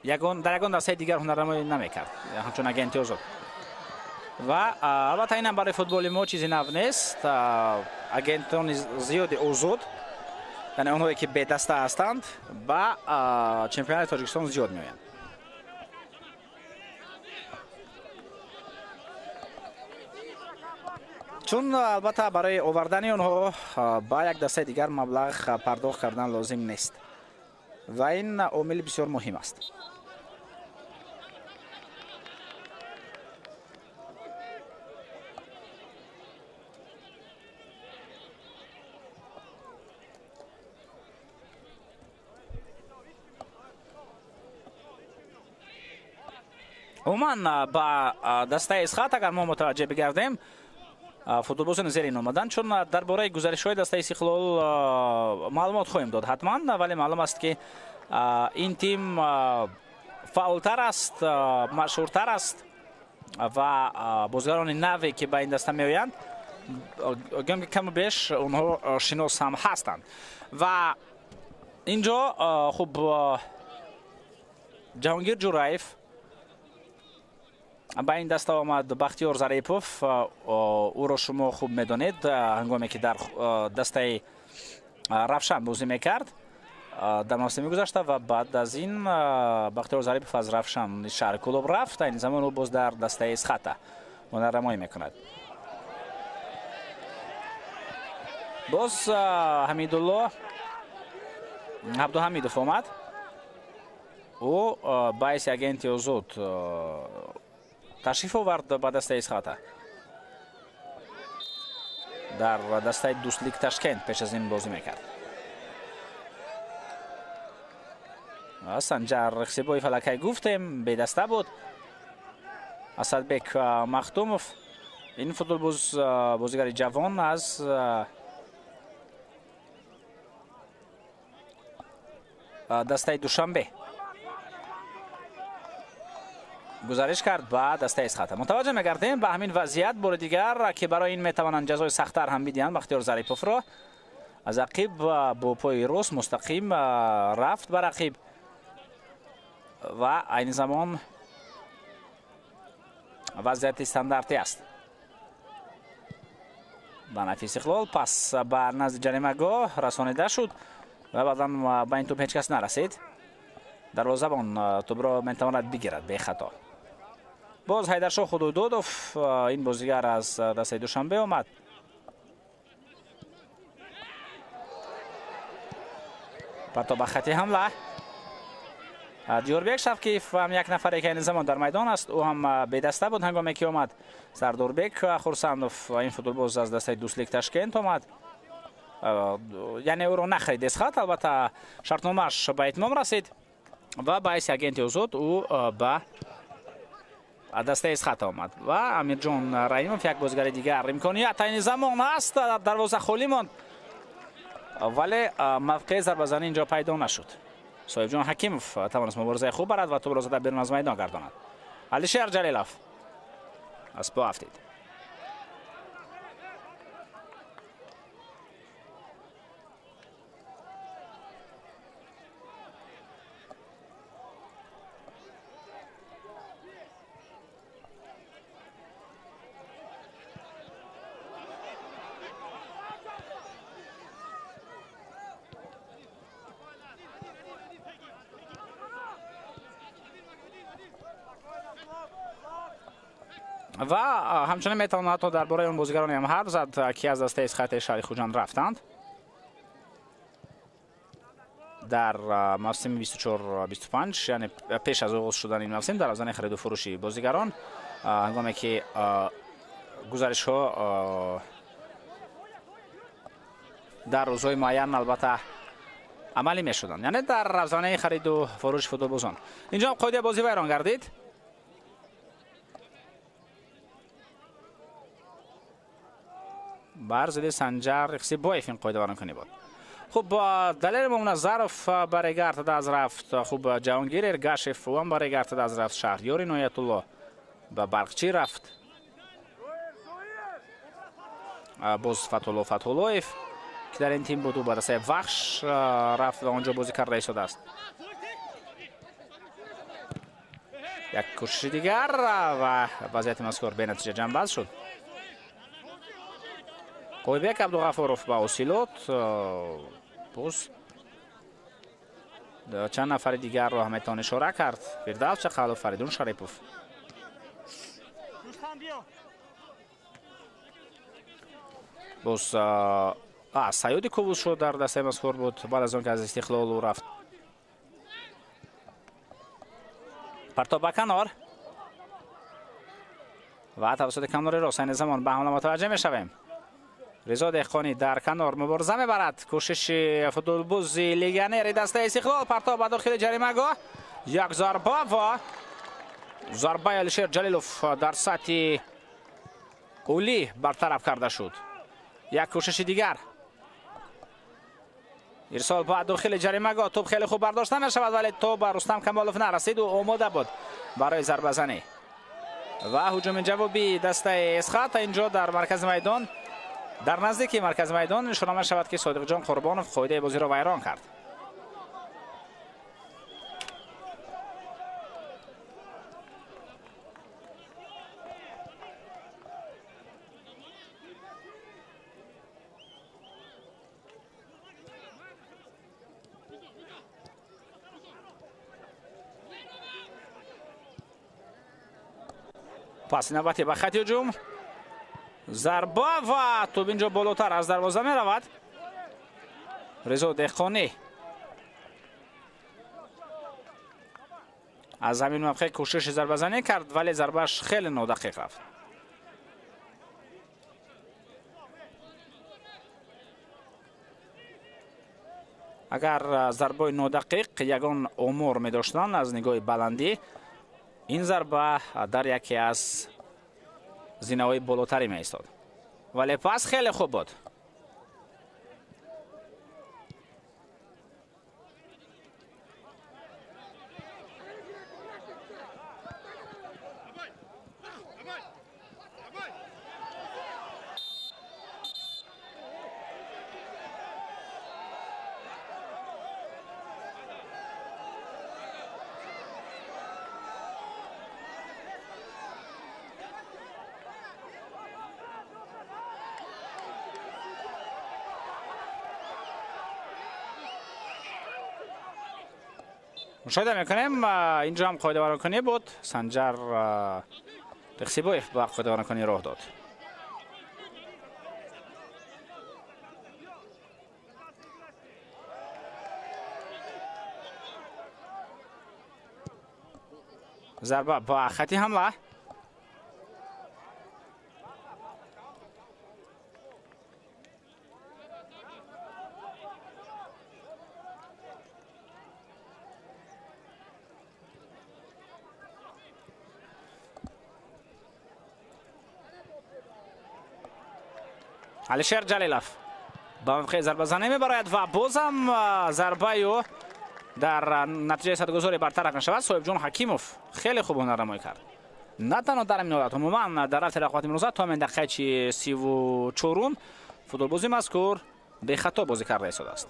S2: ягон дастаи дигар ҳунарнамоӣ намекард, ҳамчун агенти озод. Ва албатта инам барои футболи мо чизи нав нест. Агентони зиёди озод, яъне онҳое ки бедаста ҳастанд, ба чемпионати Тоҷикистон зиёд меоянд. Чун албатта барои овардани онҳо ба як дастаи дигар маблағ пардохт кардан лозим нест ва ин омили бисёр муҳим аст. Умуман ба дастаи Эсхат агар мо мутаваҷҷеҳ бигардем, футболбозони зерин омаданд, чун дар бораи гузаришҳои дастаи Истиқлол маълумот хоҳем дод ҳатман, вале маълум аст ки ин тим фаъолтар аст, машҳуртар аст ва бозигарони наве ки ба ин даста меоянд, гӯям ки каму беш онҳо шинос ҳам ҳастанд. Ва инҷо хуб Ҷаҳонгир Ҷураев ба ин даста омад. Бахтиёр Зарипов, ӯро шумо хуб медонед, ҳангоме ки дар дастаи Равшан бозӣ мекард дар мавсими гузашта, ва баъд аз ин Бахтиёр Зарипов аз Равшан шаҳри Кӯлоб рафт. Айни замон ӯ боз дар дастаи Эсхата ҳунарнамоӣ мекунад. Боз Ҳамидулло Абдуҳамидов омад. Ӯ ба ҳайси агенти озод ташриф овард ба дастаи Эсхата. Дар дастаи Дӯстлик Ташкент пеш аз ин бозӣ мекард. Санҷар Рехсибоев аллакай гуфтем, бедаста буд. Асадбек Махтумов, ин футболбоз бозигари ҷавон аз дастаи Душанбе гузариш кард ба дастаи Эсхата. Мутаваҷҷеҳ мегардем ба ҳамин вазъият бори дигар, ки барои ин метавонанд ҷазои сахттар ҳам бидиҳанд. Бахтиёр Зариповро аз ақиб бо пои рост мустақим рафт ба рақиб ва айни замон Вазъияти стандартӣ аст. Ба нафи Истиқлол пас ба назди ҷаримагоҳ расонида шуд ва баъдан ба ин тӯп ҳеҷ кас нарасид. Дарвозабон тӯбро метавонад бигирад бехато. Боз Ҳайдаршоҳ Худойдодов, ин бозигар аз дастаи Душанбе омад. Парто ба хати ҳамла. Диёрбек Шавкиев ҳам як нафаре ки айни замон дар майдон аст, ӯ ҳам бедаста буд ҳангоме ки омад. Сардорбек Хурсандов, ин футболбоз аз дастаи Дӯстлик Ташкент омад. Яъне ӯро нахарид Эсхат, албатта шартномааш ба итмом расид ва ба ҳайси агенти озод ӯ ба дастаи Эсхат омад. Ва Амирҷон Раимов, як бозигари дигар. Имконият айни замон аст, дарвоза холӣ монд, вале мавқеи зарбазанӣ инҷо пайдо нашуд. Соҳибҷон Ҳакимов тавонист муборизаи хуб барад ва тӯбро зада берун аз майдон гардонад. Алишер Ҷалилов аз по афтид. Ва ҳамчунин метавонад ҳатто дар бораи он бозигароне ҳам ҳарф зад, ки аз дастаи Эсхати шаҳри Хуҷанд рафтанд. Дар мавсими 24-25, яъне пеш аз оғоз шудани ин мавсим, дар авзани хариду фурӯши бозигарон, ҳангоме ки гузаришҳо дар рӯзҳои муайян албатта амалӣ мешуданд, яъне дар равзанаи хариду фурӯши футболбозон. Инҷо қоидаи бозӣ вайрон гардид. Бар зидди Санҷар Иқсибоев ин қоида вайронкунӣ буд. Хуб, Далер Момназаров ба Регард аз рафт. Хуб, Ҷаҳонгир Эргашев ӯ ҳам ба Регард аз рафт. Шаҳриёр Иноятулло ба Барқчӣ рафт. Боз Фатҳулло Фатҳуллоев, ки дар ин тим буд, ӯ ба дастаи Вахш рафт ва онҷо бозӣ карда истодааст. Як кӯшиши дигар ва вазъияти мазкур бенатиҷа ҷамъбаст шуд. Қойбек Абдуғафуров ба Осилот, боз чанд нафари дигарро ҳам метавон ишора кард. Фирдавс Чақалов, Фаридун Шарипов. Боз Саёди Ковус шуд дар дастаи мазкур буд, баъд аз он ки аз Истиқлол ӯ рафт. Партоб ба канор ва тавассути канори рост айни замон ба ҳамла мутаваҷҷеҳ мешавем. Ризо Деҳқонӣ дар канор мубориза мебарад. Кӯшиши футболбози легионери дастаи Истиқлол, партоб ба дохили ҷаримагоҳ. Як зарба ва зарбаи Алишер Ҷалилов дар сатҳи олӣ бартараф карда шуд. Як кӯшиши дигар. Ирсол ба дохили ҷаримагоҳ, тӯб хеле хуб бардошта мешавад, вале тӯб ба Рустам Камолов нарасид, ӯ омода буд барои зарбазанӣ. Ва ҳуҷуми ҷавобии дастаи Эсхат инҷо дар маркази майдон, дар наздики маркази майдон нишона мешавад, ки Содиқҷон Қурбонов қоидаи бозиро вайрон кард. Паси навбатӣ ба хати ҳуҷум. Зарба ва тӯб инҷо болотар аз дарвоза меравад. Ризо Деҳқонӣ аз ҳамин мавқеъ кӯшиши зарбазанӣ кард, вале зарбааш хеле нодақиқ рафт. Агар зарбаи нодақиқ ягон омор медоштанд аз нигоҳи баландӣ, ин зарба дар яке аз зинаҳои болотарӣ меистод. Вале пас хеле хуб буд. Мушоҳида мекунем, инҷо ҳам қоидавайронкунӣ буд. Санҷар Рихсибоев ба қоидавайронкунӣ роҳ дод. Зарба ба хати ҳамла. Алишер Ҷалилов ба мавқеи зарбазанӣ мебарояд ва бозам зарбаи ӯ дар натиҷаи садгузорӣ бартараф мешавад. Соҳибҷон Ҳакимов хеле хуб ҳунарнамоӣ кард. На танҳо дар ин ҳолат, умуман дар рафти рақобати имрӯза то ҳамин дақиқаи 34-ум футболбози мазкур бехато бозӣ карда истодааст.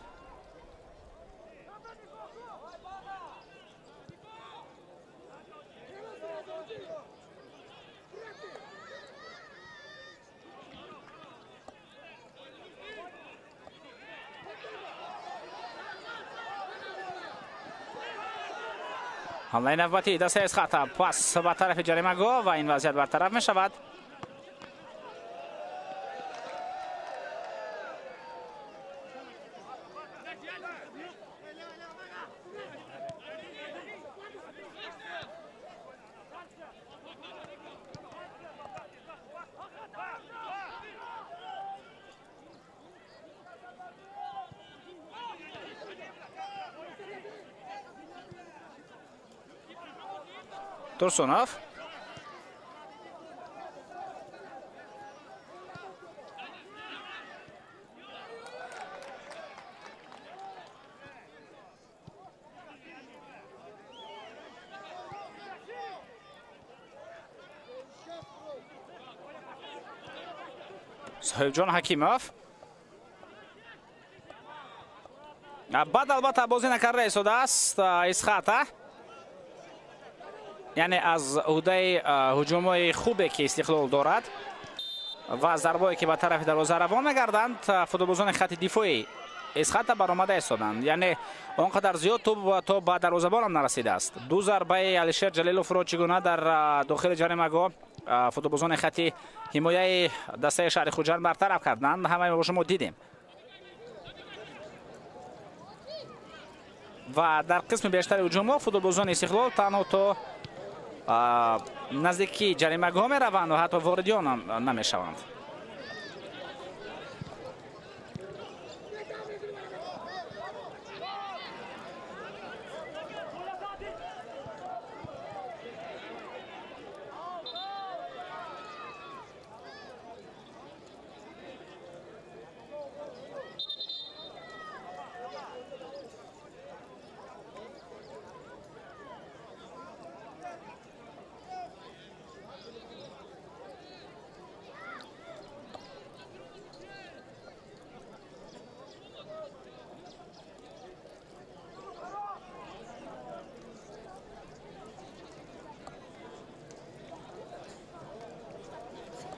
S2: ҳамлаи навбатии дастаи Эсхата, пас ба тарафи ҷаримагоҳ ва ин вазъият бартараф мешавад. Турсунов. Соҳибҷон Ҳакимов. Баъд албатта бозӣ накарда истодааст Исхата. Яъне аз ӯҳдаи ҳуҷумҳои хубе ки Истиқлол дорад ва зарбое ки ба тарафи дарвоза равон мегарданд, футболбозони хати дифои Эсхата баромада истоданд. Яъне он қадар зиёд тӯб то ба дарвозабонам нарасидааст. Ду зарбаи Алишер Ҷалиловро чӣ гуна дар дохили ҷаримагоҳ футболбозони хати ҳимояи дастаи шаҳри Хуҷанд бартараф карданд, ҳамаи мо шумо дидем. Ва дар қисми бештари ҳуҷумҳо футболбозони Истиқлол танҳо то наздики ҷаримагоҳ мераванд ва ҳатто вориди он намешаванд.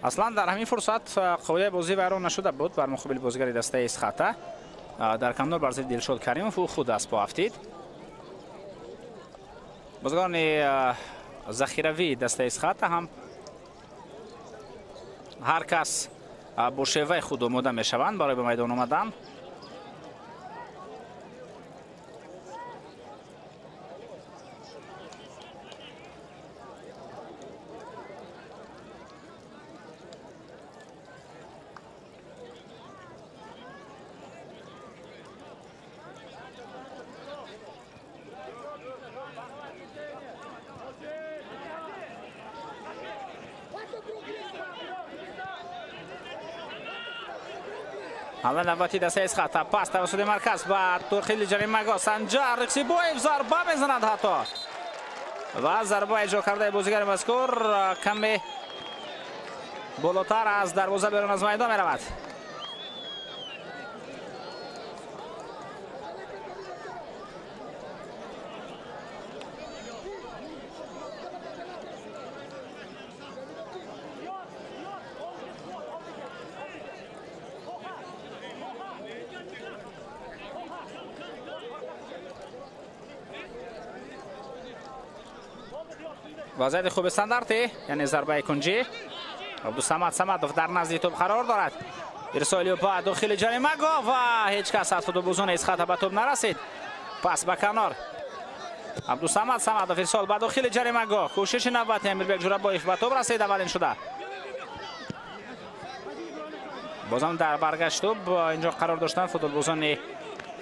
S2: Аслан дар ҳамин фурсат қоидаи бозӣ вайрон нашуда буд бар муқобили бозигари дастаи Исхата. Дар канор бар зидди Дилшод Каримов ӯ худ аз по афтид. Бозигарони захиравии дастаи Исхата ҳам ҳар кас бо шеваи худ омода мешаванд барои ба майдон омадан. ҳамла навбати дастаи Эсхата, пас тавассути марказ ба дохили ҷаримагоҳ. Санҷар Рихсибоев зарба мезанад ҳатто ва зарба иҷро кардаи бозигари мазкур каме болотар аз дарвоза берун аз майдон меравад. Вазъияти хуби стандартӣ, яъне зарбаи кунҷӣ. Абдусамад Самадов дар назди тӯб қарор дорад. Ирсоли ба дохили ҷаримагоҳ ва ҳеҷ кас аз футболбозони Эсхата ба тӯб нарасид. Пас ба канор. Абдусамад Самадов ирсол ба дохили ҷаримагоҳ. Кӯшиши навбати Амирбек Ҷурабоев ба тӯб расид, аввалин шуда. Бозам дар баргашт тӯб инҷо қарор доштанд футболбозони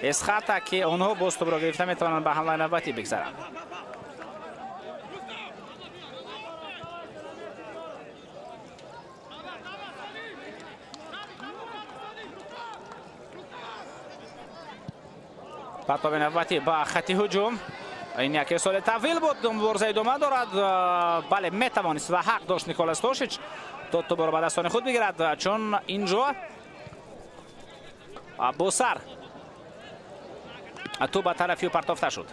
S2: Эсхата, ки онҳо боз тӯбро гирифта метавонанд ба ҳамлаи навбатӣ бигзаранд. Партоби навбатӣ ба хати ҳуҷум. Ин як ирсоли тавил буд, мубориза идома дорад. Бале, метавонист ва ҳақ дошт Николас Тошич то тӯбро ба дастони худ бигирад, чун инҷо бо сар тӯб ба тарафи ӯ партофта шуд.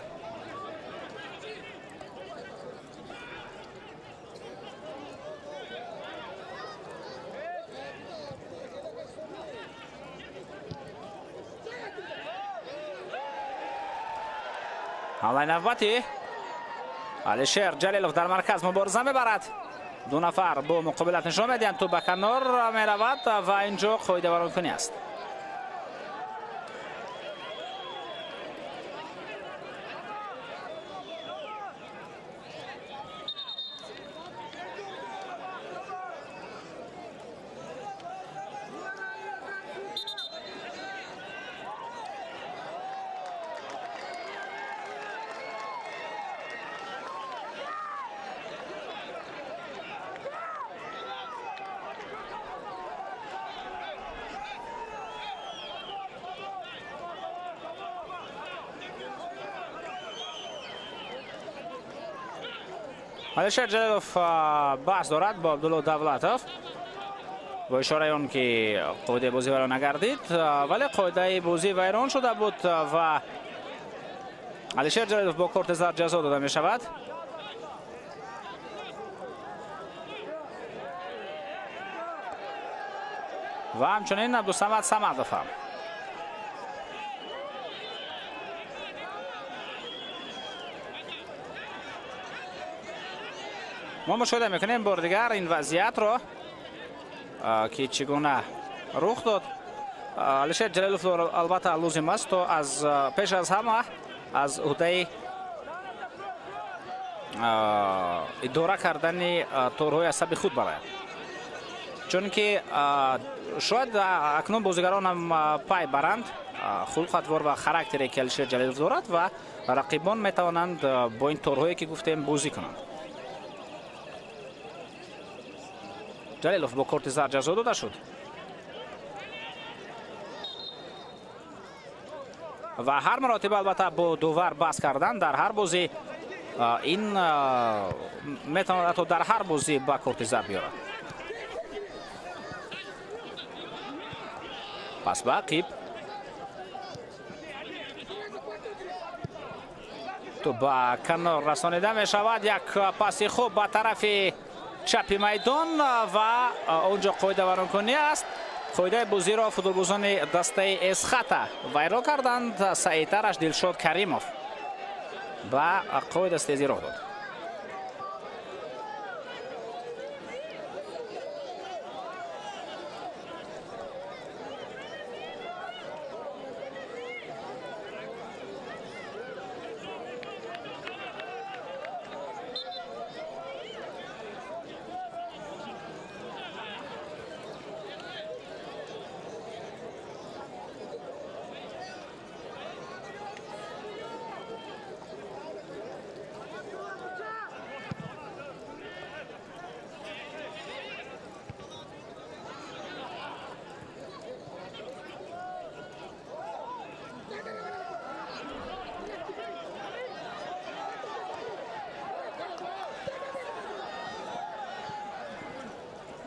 S2: Ҳамлаи навбатӣ. Алишер Ҷалилов дар марказ мубориза мебарад. Ду нафар бо муқобилат нишон медиҳанд, тӯб ба канор меравад ва инҷо қоидавайронкунӣ аст. Алишер Ҷалилов баҳс дорад бо Абдулло Давлатов бо ишораи он ки қоидаи бозӣ вайрон нагардид, вале қоидаи бозӣ вайрон шуда буд ва Алишер Ҷалилов бо корти зард ҷазо дода мешавад. Ва ҳамчунин Абдусамад Самадов ҳам. Мо мушоҳида мекунем бори дигар ин вазъиятро, ки чӣ гуна рух дод. Алишер Ҷалилов албатта лозим аст то аз пеш аз ҳама аз ӯҳдаи идора кардани торҳои асаби худ барояд, чунки шояд акнун бозигаронам пай баранд хулқатвор ва характере ки Алишер Ҷалилов дорад ва рақибон метавонанд бо ин торҳое ки гуфтем бозӣ кунанд. Ҷалилов бо корти зард ҷазо дода шуд ва ҳар маротиба албатта бо довар баҳс кардан дар ҳар бозӣ ин метавонад ҳатто дар ҳар бозӣ ба корти зард биёрад. Пас ба ақиб тӯб ба канор расонида мешавад. Як паси хуб ба тарафи чапи майдон ва онҷо қоидавайронкунӣ аст. Қоидаи бозиро футболбозони дастаи Эсхата вайрон карданд. Саидтараш Дилшод Каримов ба қоида стези роҳ дод.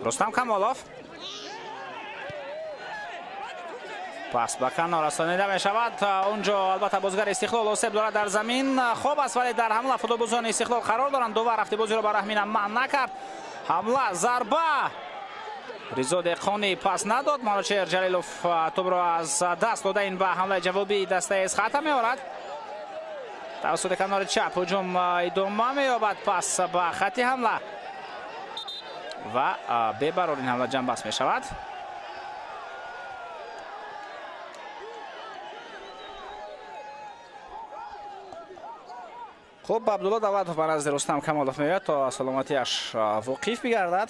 S2: Рустам Камолов. Пас ба канор расонида мешавад. Онҷо албатта бозигари Истиқлол осеб дорад дар замин. Хоб аст, вале дар ҳамла футболбозони Истиқлол қарор доранд. Довар рафти бозиро ба раҳмина манъ накард. Ҳамла, зарба. Ризо Деҳқонӣ пас надод. Манучер Ҷалилов тӯбро аз даст дода, ин ба ҳамлаи ҷавобии дастаи Эсхата меорад. Тавассути канори чап ҳуҷум идома меёбад, пас ба хатти ҳамла ва бебарор ин ҳамла ҷамъбаст мешавад. Хуб, Абдулло Давлатов ба назди Рустам Камолов меояд, то саломатиаш воқиф бигардад.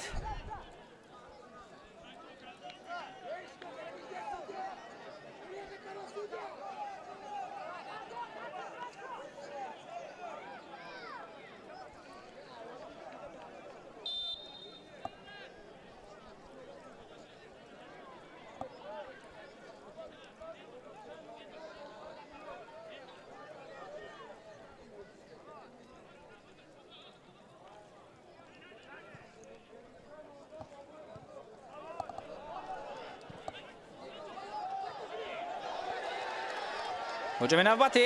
S2: Ҳуҷуми навбатӣ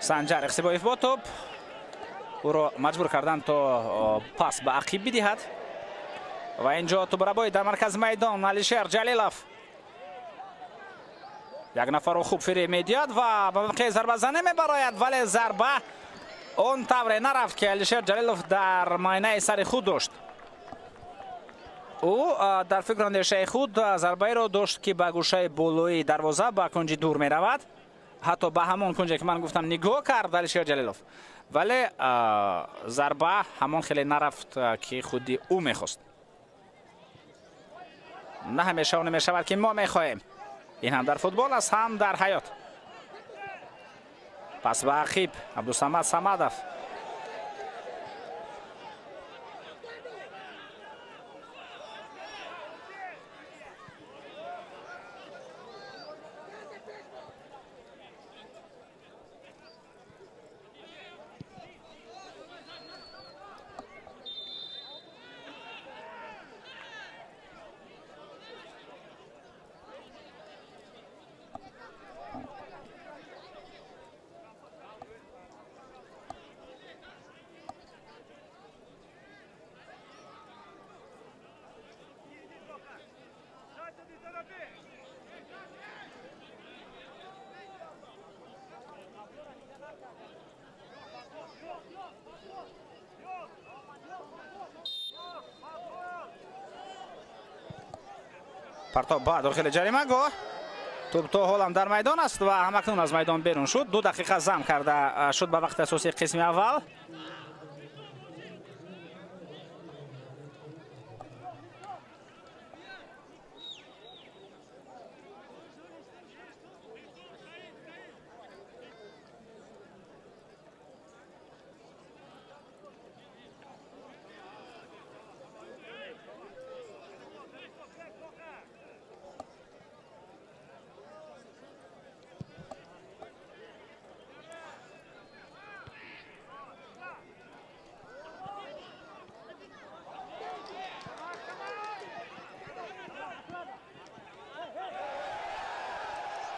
S2: Санҷар Иқсибоев бо тӯб ӯро маҷбур карданд, то пас ба ақиб бидиҳад. Ва инҷо тӯбрабои дар маркази майдон Алишер Ҷалилов як нафарро хуб фиреб медиҳад ва ба мавқеи зарбазанӣ мебарояд, вале зарба он тавре нарафт, ки Алишер Ҷалилов дар майнаи сари худ дошт. Ӯ дар фикру андешаи худ зарбаеро дошт, ки ба гӯшаи болои дарвоза ба кунҷи дур меравад. Ҳатто ба ҳамон кунҷе, ки ман гуфтам, нигоҳ кард Алишер Ҷалилов, вале зарба ҳамон хеле нарафт, ки худи ӯ мехост. На ҳамеша он мешавад, ки мо мехоҳем. Ин ҳам дар футбол аст, ҳам дар ҳаёт. Пас ба ақиб Абдусамад Самадов. Партоб ба дохили ҷаримагоҳ. Тӯб то ҳолам дар майдон аст ва ҳамакнун аз майдон берун шуд. 2 дақиқа зам карда шуд ба вақти асосии қисми аввал.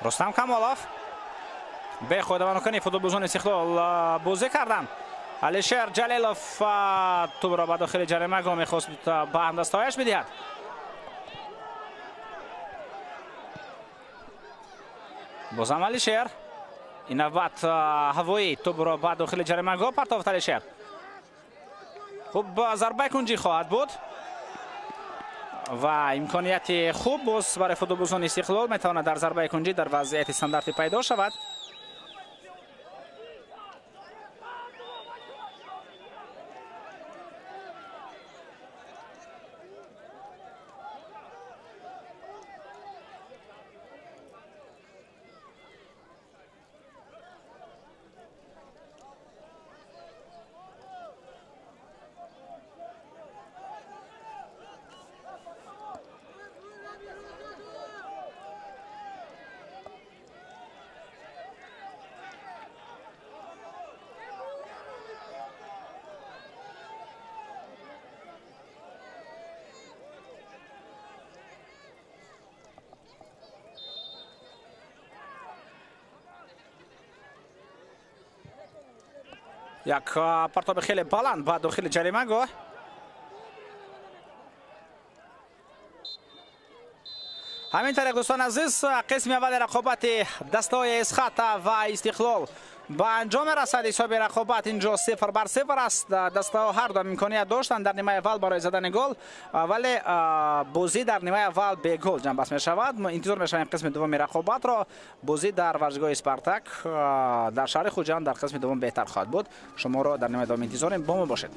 S2: Рустам Камолов бе худаванокани футболбозони Истиқлол бозӣ карданд. Алишер Ҷалилов тӯбро ба дохили ҷаримагоҳ мехост ба ҳамдастҳояш бидиҳад. Бозам Алишер. Ин навбат ҳавоӣ тӯбро ба дохили ҷаримагоҳ партофт Алишер. Хуб, зарбаи кунҷӣ хоҳад буд ва имконияти хуб боз барои футболбозони Истиқлол метавонад дар зарбаи кунҷӣ дар вазъияти стандартӣ пайдо шавад. Як партоби хеле баланд ба дохили ҷаримагоҳ. Ҳамин тариқ, дӯстони азиз, қисми аввали рақобати дастаҳои Эсхата ва Истиқлол Ба анҷом мерасад ҳисоби рақобат инҷо 0-0 аст. Дастаҳо ҳар ду имконият доштанд дар нимаи аввал барои задани гол, вале бозӣ дар нимаи аввал бе гол ҷамъбаст мешавад. Мо интизор мешавем қисми дуввуми рақобатро. Бозӣ дар варзишгоҳи Спартак дар шаҳри Хуҷанд дар қисми дуввум беҳтар хоҳад буд. Шуморо дар нимаи дуввум интизорем, бо мо бошед.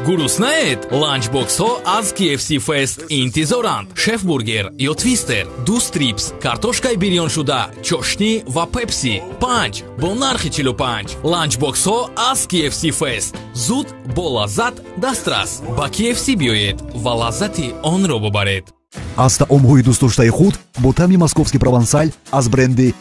S3: Гуруснаед? Ланчбоксҳо аз KFC Fest интизоранд. Шефбургер ё твистер, 2 стрипс, картошкаи бирёншуда, чошнӣ ва пепси. 5 бо нархи 45. Ланчбоксҳо аз KFC Fest. Зуд бо лаззат дастрас. Ба KFC биёед ва лаззати онро бубаред.
S4: Аз таомҳои дӯстдоштаи худ бо таъми московский провансаль аз бренди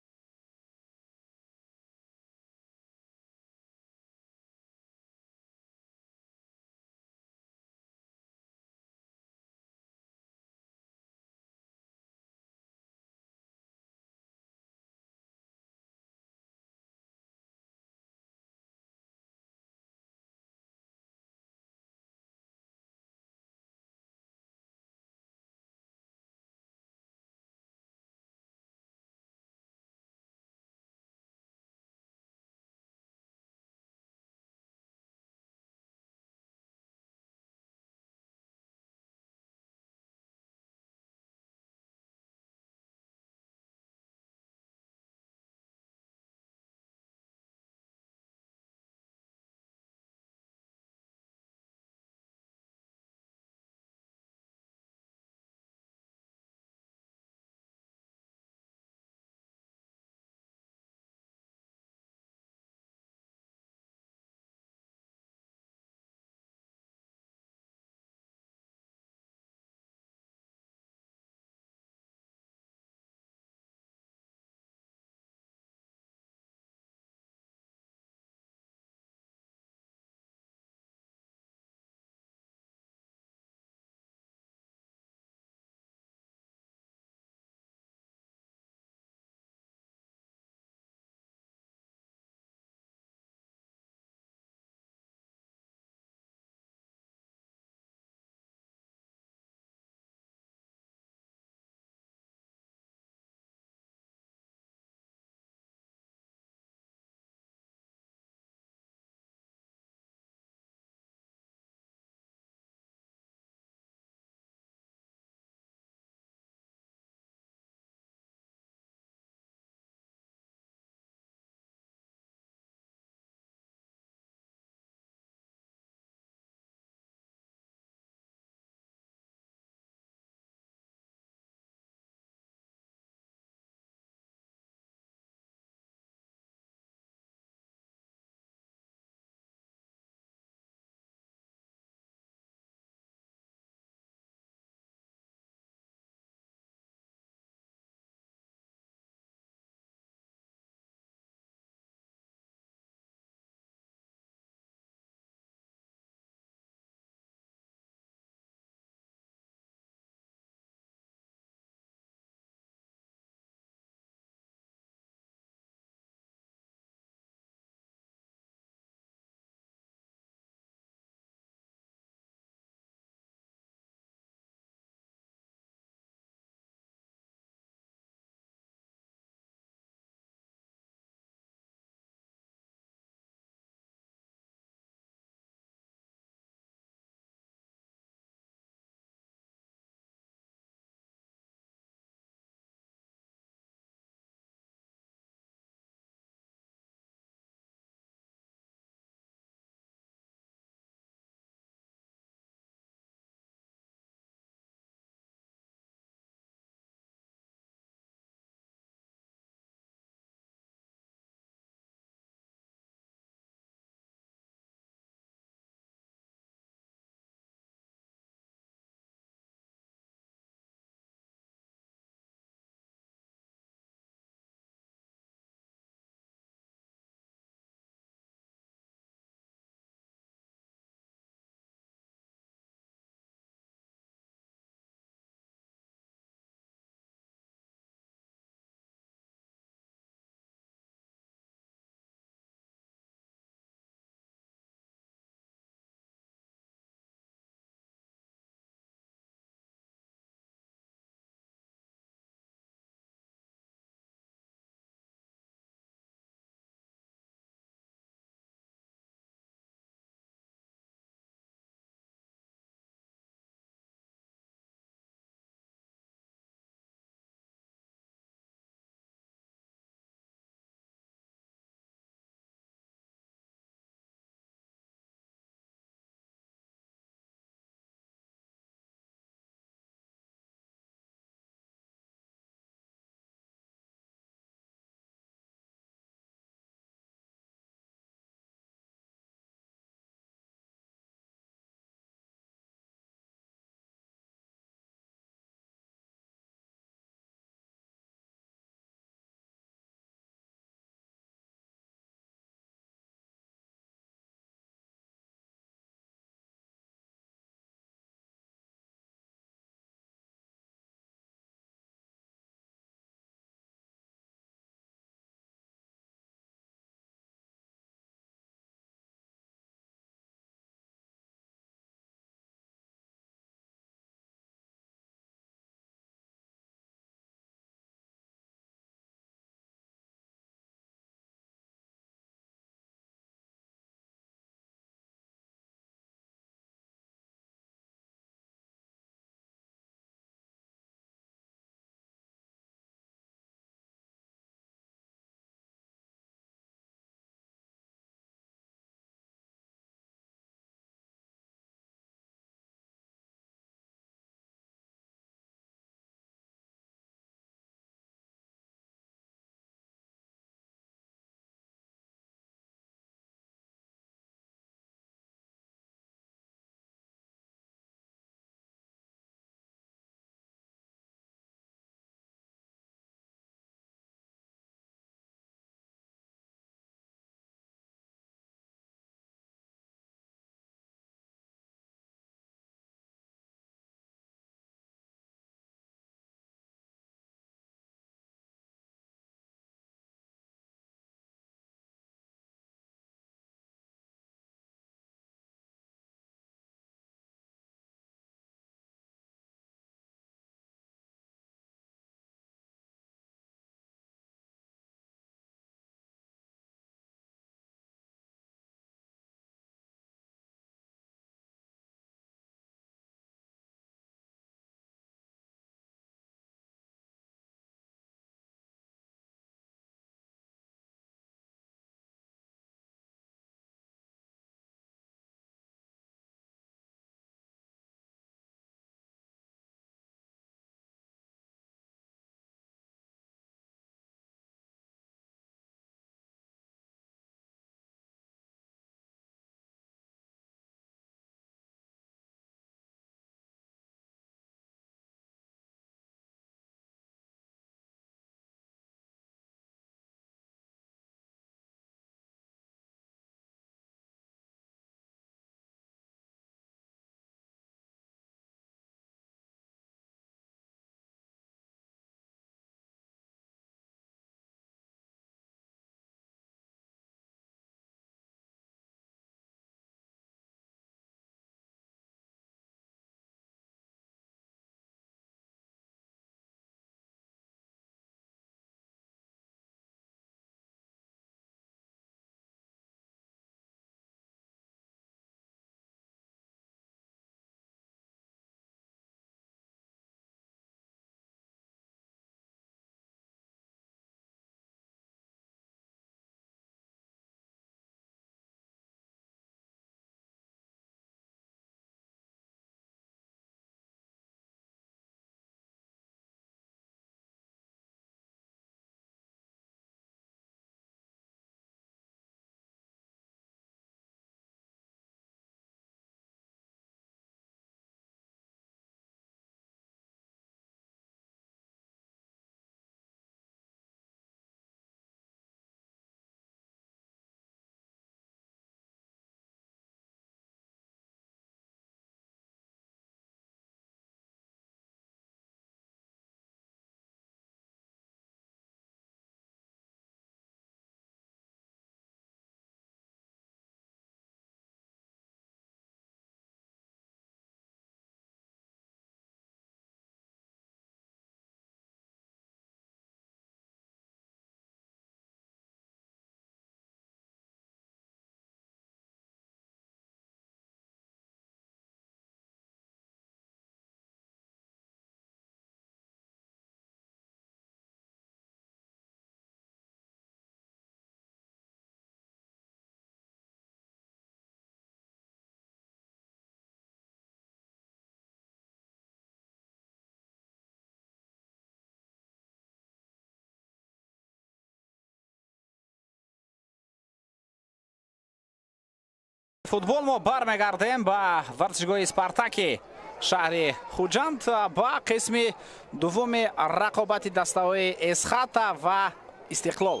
S2: Футбол мо бармегардем ба варзишгоҳи Спартаки шаҳри Хуҷанд ба қисми дуввуми рақобати дастаҳои Эсхата ва Истиқлол.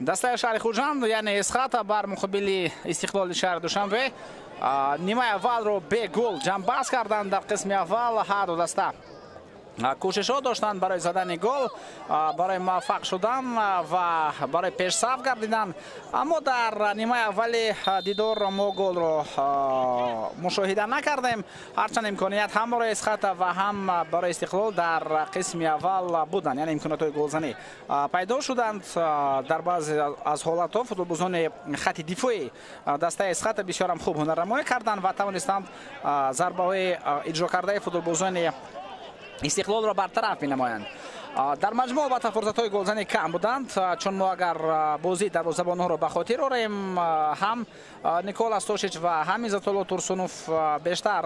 S2: Дастаи шаҳри Хуҷанд, яъне Эсхата, бар муқобили Истиқлоли шаҳри Душанбе нимаи аввалро бе гол ҷамъбаст карданд. Дар қисми аввал ҳар ду даста кӯшишҳо доштанд барои задани гол, барои муваффақ шудан ва барои пешсаф гардидан, аммо дар нимаи аввали дидор мо голро мушоҳида накардем. Ҳарчанд имконият ҳам барои Эсхата ва ҳам барои Истиқлол дар қисми аввал буданд, яъне имкониятҳои голзанӣ пайдо шуданд. Дар баъзе аз ҳолатҳо футболбозони хати дифои дастаи Эсхата бисёрам хуб ҳунарнамоӣ карданд ва тавонистанд зарбаҳои иҷро кардаи футболбозони Истиқлолро бартараф менамоянд. Дар маҷмӯъ албатта фурсатҳои голзанӣ кам буданд, чун мо агар бозии дарвозабонҳоро ба хотир орем, ҳам Никола Стошич ва ҳам Иззатулло Турсунов бештар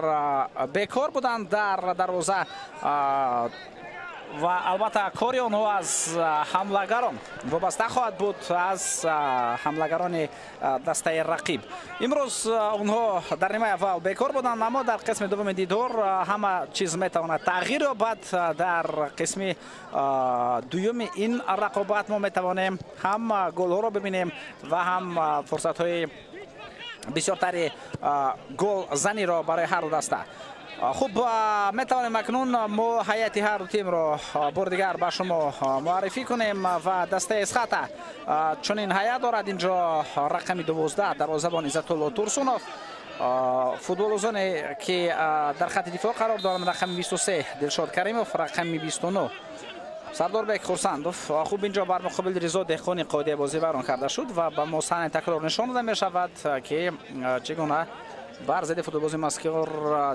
S2: бекор буданд дар дарвоза ва албатта кори онҳо аз ҳамлагарон вобаста хоҳад буд, аз ҳамлагарони дастаи рақиб. Имрӯз онҳо дар нимаи аввал бекор буданд, аммо дар қисми дуввуми дидор ҳама чиз метавонад тағйир ёбад. Дар қисми дуюми ин рақобат мо метавонем ҳам голҳоро бибинем ва ҳам фурсатҳои бисёртари голзаниро барои ҳар ду даста. Хуб, метавонем акнун мо ҳайати ҳар ду тимро бори дигар ба шумо муаррифӣ кунем ва дастаи Эсхата чунин ҳайат дорад. Инҷо рақами 12 дарвозабон Иззатулло Турсунов, футболбозоне ки дар хати дифоъ қарор доранд рақами 23 Дилшод Каримов, рақами 29 Сардорбек Хурсандов. Хуб, инҷо бар муқобили Ризо Деҳқони қоидаи бозӣ вайрон карда шуд ва ба мо саҳнаи такрор нишон дода мешавад, ки чӣ гуна бар зидди футболбози мазкур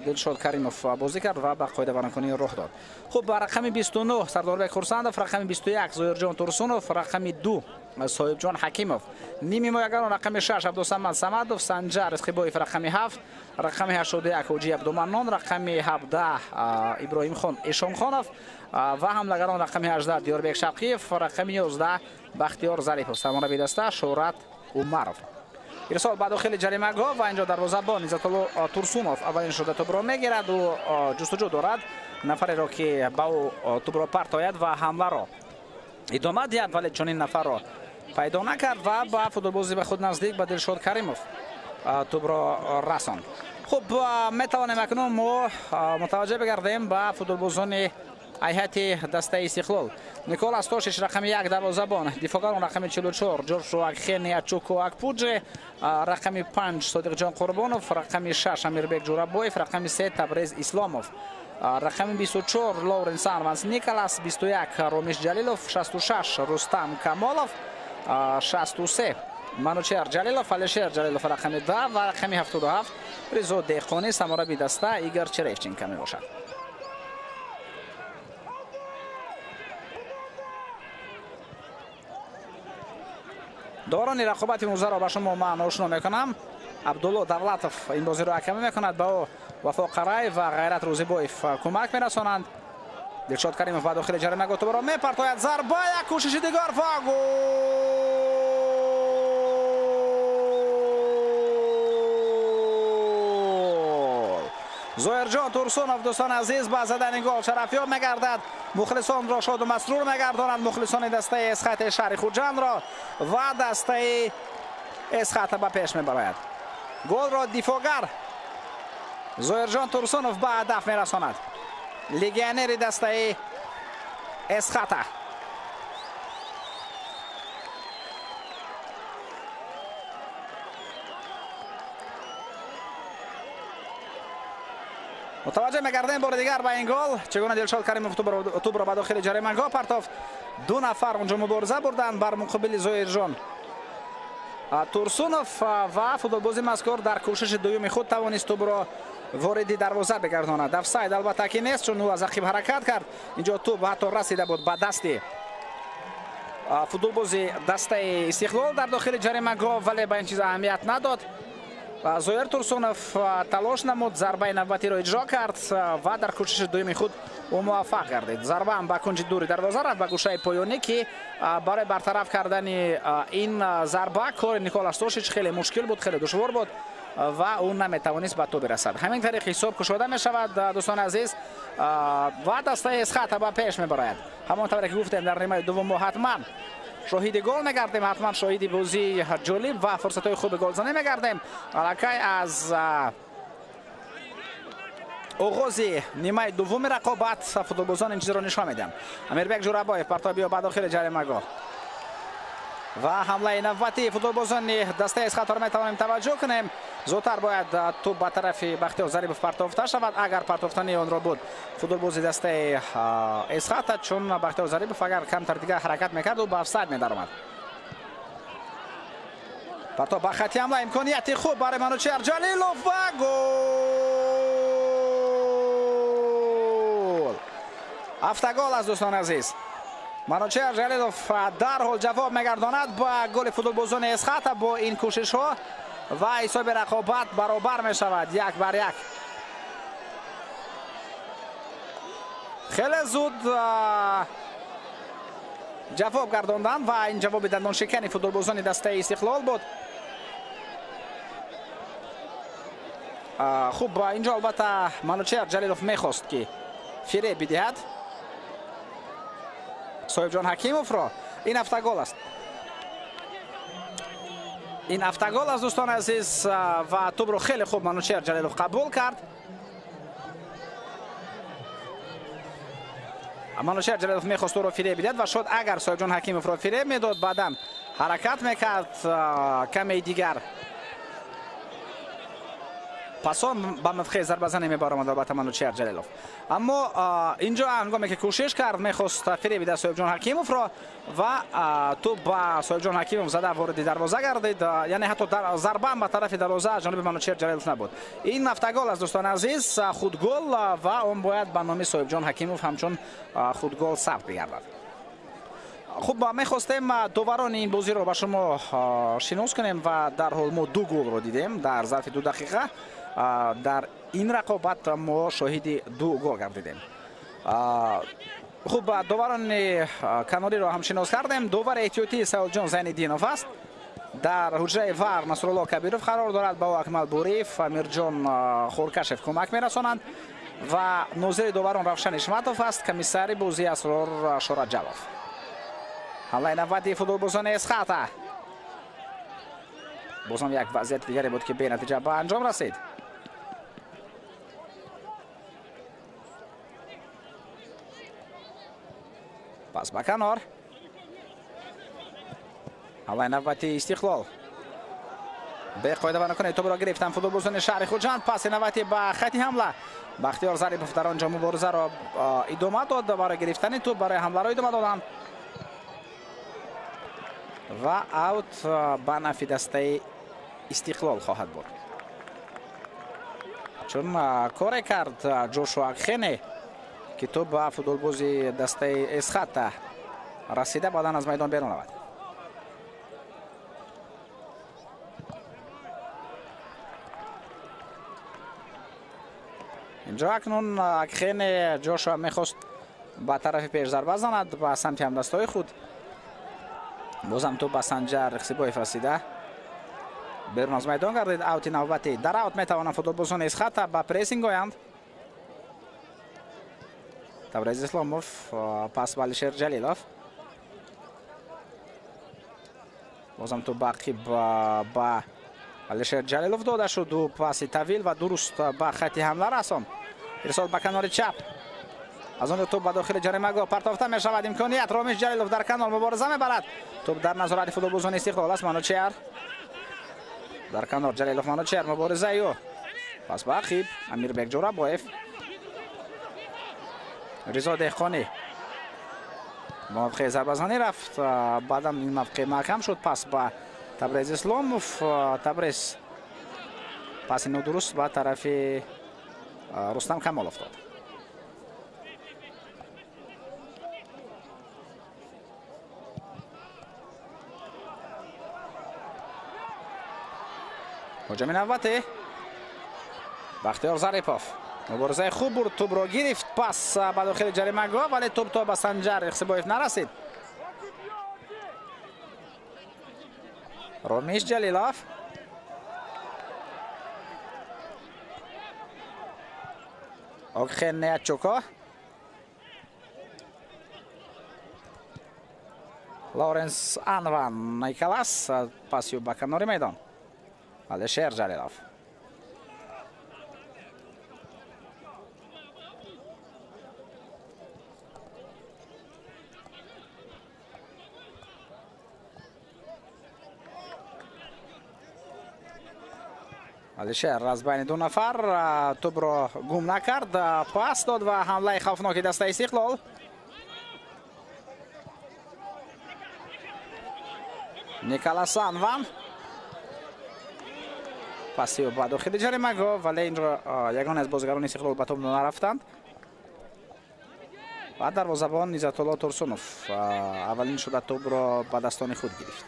S2: Дилшод Каримов бозӣ кард ва ба қоидавайронкунӣ роҳ дод. Хуб, ба рақами 29 Сардорбек Хурсандов, рақами 21 Зоирҷон Турсунов, рақами 2 Соҳибҷон Ҳакимов, ними ҳимоягарон рақами 6 Абдусамад Самадов, Санҷар Исқибоев рақами 7, рақами 81 Ҳоҷи Абдуманнон, рақами 17 Иброҳимхон Эшонхонов ва ҳамлагарон рақами 18 Диёрбек Шавқиев, рақами 11 Бахтиёр Зарипов, сармураббии даста Шӯҳрат Умаров. Ирсол ба дохили ҷаримагоҳ ва инҷо дарвозабон Иззатулло Турсунов аввалин шуда тӯбро мегирад. Ӯ ҷустуҷӯ дорад нафареро, ки ба ӯ тӯбро партояд ва ҳамларо идома диҳад, вале чунин нафарро пайдо накард ва ба футболбози ба худ наздик ба Дилшод Каримов тӯбро расонд. Хуб, метавонем акнун мо мутаваҷҷеҳ бигардем ба футболбозони ҳайати дастаи Истиқлол. Никола Стошич рақами 1 дарвозабон, дифоъгарон рақами 44 Ҷошуа Хения Чуко Акпуҷе, рақами 5 Содиқҷон Қурбонов, рақами 6 Амирбек Ҷурабоев, рақами 3 Табрез Исломов, рақами 24 Лоуренс Арванс Николас, 21 Ромиш Ҷалилов, 66 Рустам Камолов, 63 Манучер Ҷалилов, Алишер Ҷалилов рақами 10 ва рақами 77 Ризо Деҳқонӣ, сармураббии даста Игор Черевченко мебошад. Доварони рақобати имрӯзаро ба шумо ман ошно мекунам. Абдулло Давлатов ин бозиро ҳакамӣ мекунад, ба ӯ Вафо Қараев ва Ғайрат Рӯзибоев кӯмак мерасонанд. Дилшод Каримов ба дохили ҷаримагоҳ тӯбро мепартояд. Зарба, як кӯшиши дигар ва гол! Зоирҷон Турсунов, дӯстони азиз, ба задани гол шарафёб мегардад. Мухлисонро шоду масрур мегардонад, мухлисони дастаи Эсхати шаҳри Хуҷандро ва дастаи Эсхата ба пеш мебарояд. Голро дифоъгар Зоирҷон Турсунов ба ҳадаф мерасонад. Легионери дастаи Эсхата. Мутаваҷҷеҳ мегардем бори дигар ба ин гол. Чӣ гуна Дилшод Каримов тӯбро ба дохили ҷаримагоҳ партофт. Ду нафар онҷо мубориза бурданд бар муқобили Зоирҷон Турсунов ва футболбози мазкур дар кӯшиши дуюми худ тавонист тӯбро вориди дарвоза бигардонад. Офсайд албатта ки нест, чун ӯ аз ақиб ҳаракат кард. Инҷо тӯб ҳатто расида буд ба дасти футболбози дастаи Истиқлол дар дохили ҷаримагоҳ, вале ба ин чиз аҳамият надод. Зоир Турсунов талош намуд, зарбаи навбатиро иҷро кард ва дар кӯшиши дуюми худ ӯ муваффақ гардид. Зарба ҳам ба кунҷи дури дарвоза рафт, ба гӯшаи поёнӣ, ки барои бартараф кардани ин зарба кори Никола Стошич хеле мушкил буд, хеле душвор буд ва ӯ наметавонист ба тӯб бирасад. Ҳамин тариқ ҳисоб кушода мешавад, дӯстони азиз, ва дастаи Эсхата ба пеш мебарояд. Ҳамон тавре ки гуфтем, дар нимаи дуввум мо ҳатман шоҳиди гол мегардем, ҳатман шоҳиди бозии ҷолиб ва фурсатҳои хуби голзанӣ мегардем. Аллакай аз оғози нимаи дуввуми рақобат футболбозон ин чизро нишон медиҳанд. Амирбек Ҷурабоев партоби ба дохили ҷаримагоҳ ва ҳамлаи навбатии футболбозони дастаи Эсхаторо метавонем таваҷҷӯҳ кунем. Зудтар бояд тӯб ба тарафи Бахтиёр Зарипов партофта шавад. Агар партофтани онро буд футболбози дастаи Эсхата, чун Бахтиёр Зарипов агар камтар дигар ҳаракат мекард, ӯ ба офсайд медаромад. Партоб ба хати ҳамла, имконияти хуб барои Манучеҳр Ҷалилов ва гол! Автогол аз дӯстони азиз. Манучеҳр Ҷалилов дарҳол ҷавоб мегардонад ба голи футболбозони Эсхата бо ин кӯшишҳо ва ҳисоби рақобат баробар мешавад 1-1. Хеле зуд ҷавоб гардонданд ва ин ҷавоби дандоншикани футболбозони дастаи Истиқлол буд. Хуб, инҷо албатта Манучеҳр Ҷалилов мехост ки фиреб бидиҳад Соҳибҷон Ҳакимовро. Ин автогол аст. Ин автогол аст, дӯстони азиз, ва тӯбро хеле хуб Манучеҳр Ҷалилов қабул кард. Манучеҳр Ҷалилов мехост ӯро фиреб бидиҳад ва шояд агар Соҳибҷон Ҳакимовро фиреб медод, баъдан ҳаракат мекард каме дигар. Пас он ба мавқеи зарбазанӣ мебаромад албатта Манучеҳр Ҷалилов. Аммо инҷо ҳангоме ки кӯшиш кард, мехост фиреб бидиҳад Соҳибҷон Ҳакимовро ва тӯб ба Соҳибҷон Ҳакимов зада вориди дарвоза гардид. Яъне ҳатто зарба ба тарафи дарвоза аз ҷониби Манучеҳр Ҷалилов набуд. Ин автогол аст, дӯстони азиз, худгол ва он бояд ба номи Соҳибҷон Ҳакимов ҳамчун худгол сабт бигардад. Хуб, мехостем доварони ин бозиро ба шумо шинос кунем ва дарҳол мо 2 голро дидем дар зарфи 2 дақиқа. Дар ин рақобат мо шоҳиди 2 гол гардидем. Хуб, доварони канориро ҳам шинос кардем. Довари эҳтиётии Саидҷон Зайниддинов аст. Дар ҳуҷраи ВАР Насрулло Кабиров қарор дорад. Ба ӯ Акмал Буриев, Амирҷон Хуркашев кӯмак мерасонанд ва нозири доварон Равшан Ишматов аст. Комиссари бозӣ Асрор Шораҷабов. Ҳамлаи навбатии футболбозони Эсхата. Бозам як вазъияти дигаре буд ки бенатиҷа ба анҷом расид. Пас ба канор. Ҳамлаи навбатии Истиқлол. Беқоида ва накунед тӯбро гирифтан футболбозони шаҳри Хуҷанд. Паси навбатӣ ба хати ҳамла. Бахтиёр Зарипов дар он ҷо муборизаро идома дод барои гирифтани тӯб, барои ҳамларо идома доданд ва аут ба нафи дастаи Истиқлол хоҳад буд. Чун коре кард Ҷошуа Акхене ки тӯб ба футболбози дастаи Эсхата расида, баъдан аз майдон берун равад. Инҷо акнун Акхене Ҷошуа мехост ба тарафи пеш зарба занад ба самти ҳамдастҳои худ. Бозам тӯб ба Санҷар Хсибоев расида, берун аз майдон гардид. Аути навбатӣ. Дар аут метавонанд футболбозони Эсхата ба прессинг оянд. Табрез Исломов, пас ба Алишер Ҷалилов. Бозам тӯб ба ақиб ба Алишер Ҷалилов дода шуд. Ӯ паси тавил ва дуруст ба хати ҳамла расон. Ирсол ба канори чап. Аз он ҷо тӯб ба дохили ҷаримагоҳ партофта мешавад. Имконият Ромиш Ҷалилов дар канор мубориза мебарад. Тӯб дар назорати футболбозони Истиқлол аст. Манучеҳр дар канор, Ҷалилов, Манучеҳр, муборизаи ӯ. Пас ба ақиб Амирбек Ҷурабоев. Ризо Деҳқонӣ мавқеи зарбазанӣ рафт, баъдан ин мавқеъ маҳкам шуд. Пас ба Табрез Исломов. Табрез паси нодуруст ба тарафи Рустам Камолов дод. Ҳуҷуми навбатӣ. Бахтиёр Зарипов муборизаи хуб бурд, тӯбро гирифт, пас ба дохили ҷаримагоҳ, вале тӯб то ба Санҷар Ихсибоев нарасид. Ромиш Ҷалилов. Окхен Неачуко. Лоренс Анван Николас пасю ба канори майдон. Алишер Ҷалилов. Алишер аз байни ду нафар тӯбро гум накард, пас дод ва ҳамлаи хавфноки дастаи Истиқлол. Николас Анван паси ба дохили ҷаримагоҳ, вале инро ягон аз бозигарони Истиқлол ба тӯб нарафтанд. Ва дарвозабон Иззатулло Турсунов аввалин шуда тӯбро ба дастони худ гирифт.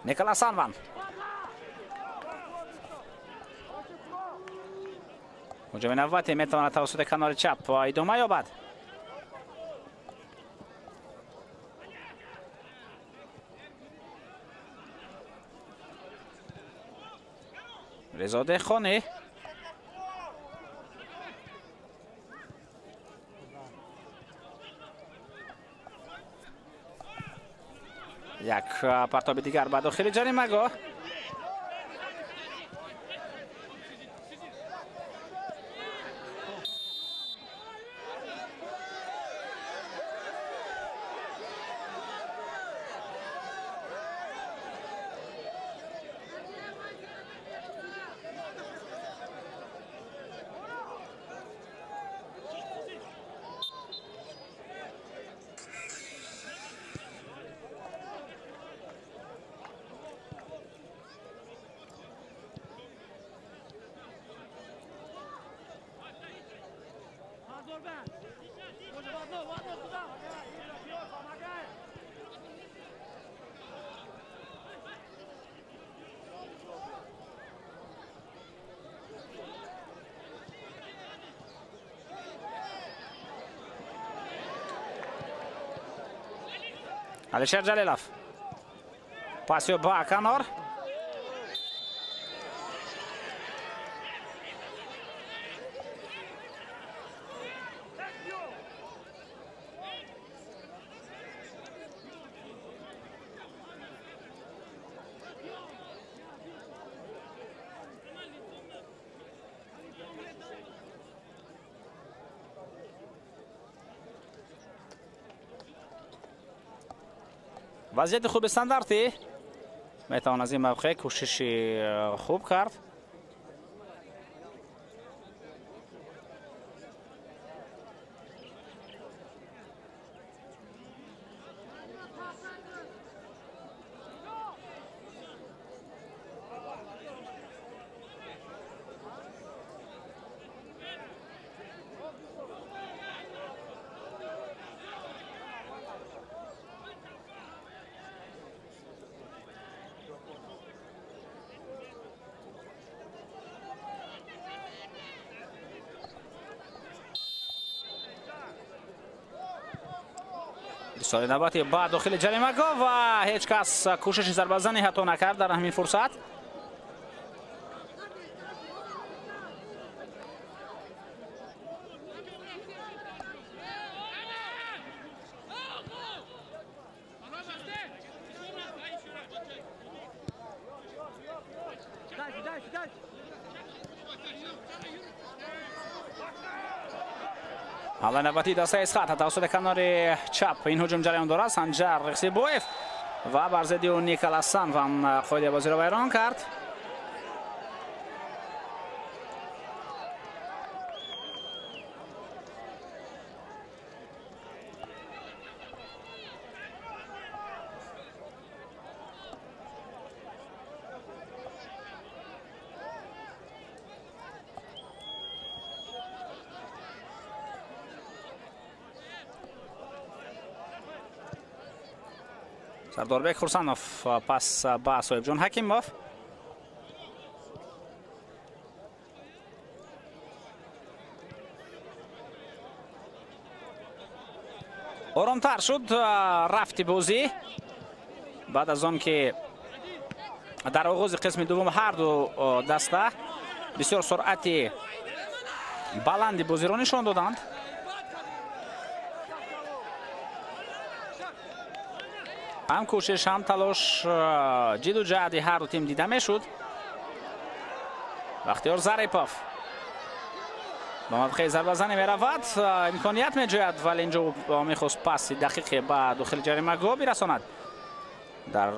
S2: Николас Анван. Ҳуҷуми навбатӣ метавонад тавассути канори чап идома ёбад. Резо Деҳқонӣ. Як партоби дигар ба дохили ҷаримагоҳ. Алишер Ҷалилов. Пасио ба канор. Вазъияти хуби стандартӣ метавон аз ин мавқеъ кӯшиши хуб кард. Соли навбати ба дохили ҷаримагоҳ ва ҳеҷ кас кӯшиши зарбазанӣ ҳатто накард дар ҳамин фурсат. Ҳамлаи навбатии дастаи Эсхата тавассути канори чап ин ҳуҷум ҷараён дорад. Санҷар Рихсибоев ва бар зидди ӯ Николас Санван қоидаи бозиро вайрон кард. Сардорбек Хурсанов пас ба Соҳибҷон Ҳакимов. Оромтар шуд рафти бозӣ баъд аз он ки дар оғози қисми дуввум ҳар ду даста бисёр суръати баланди бозиро нишон доданд. Ҳам кӯшиш, ҳам талош, ҷиду ҷаҳди ҳар ду тим дида мешуд. Бахтиёр Зарипов ба мавқеи зарбазанӣ меравад, имконият меҷӯяд, вале инҷо мехост паси дақиқе ба дохили ҷаримагоҳ бирасонад. Дар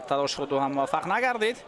S2: талоши худ ӯ ҳам муваффақ нагардид.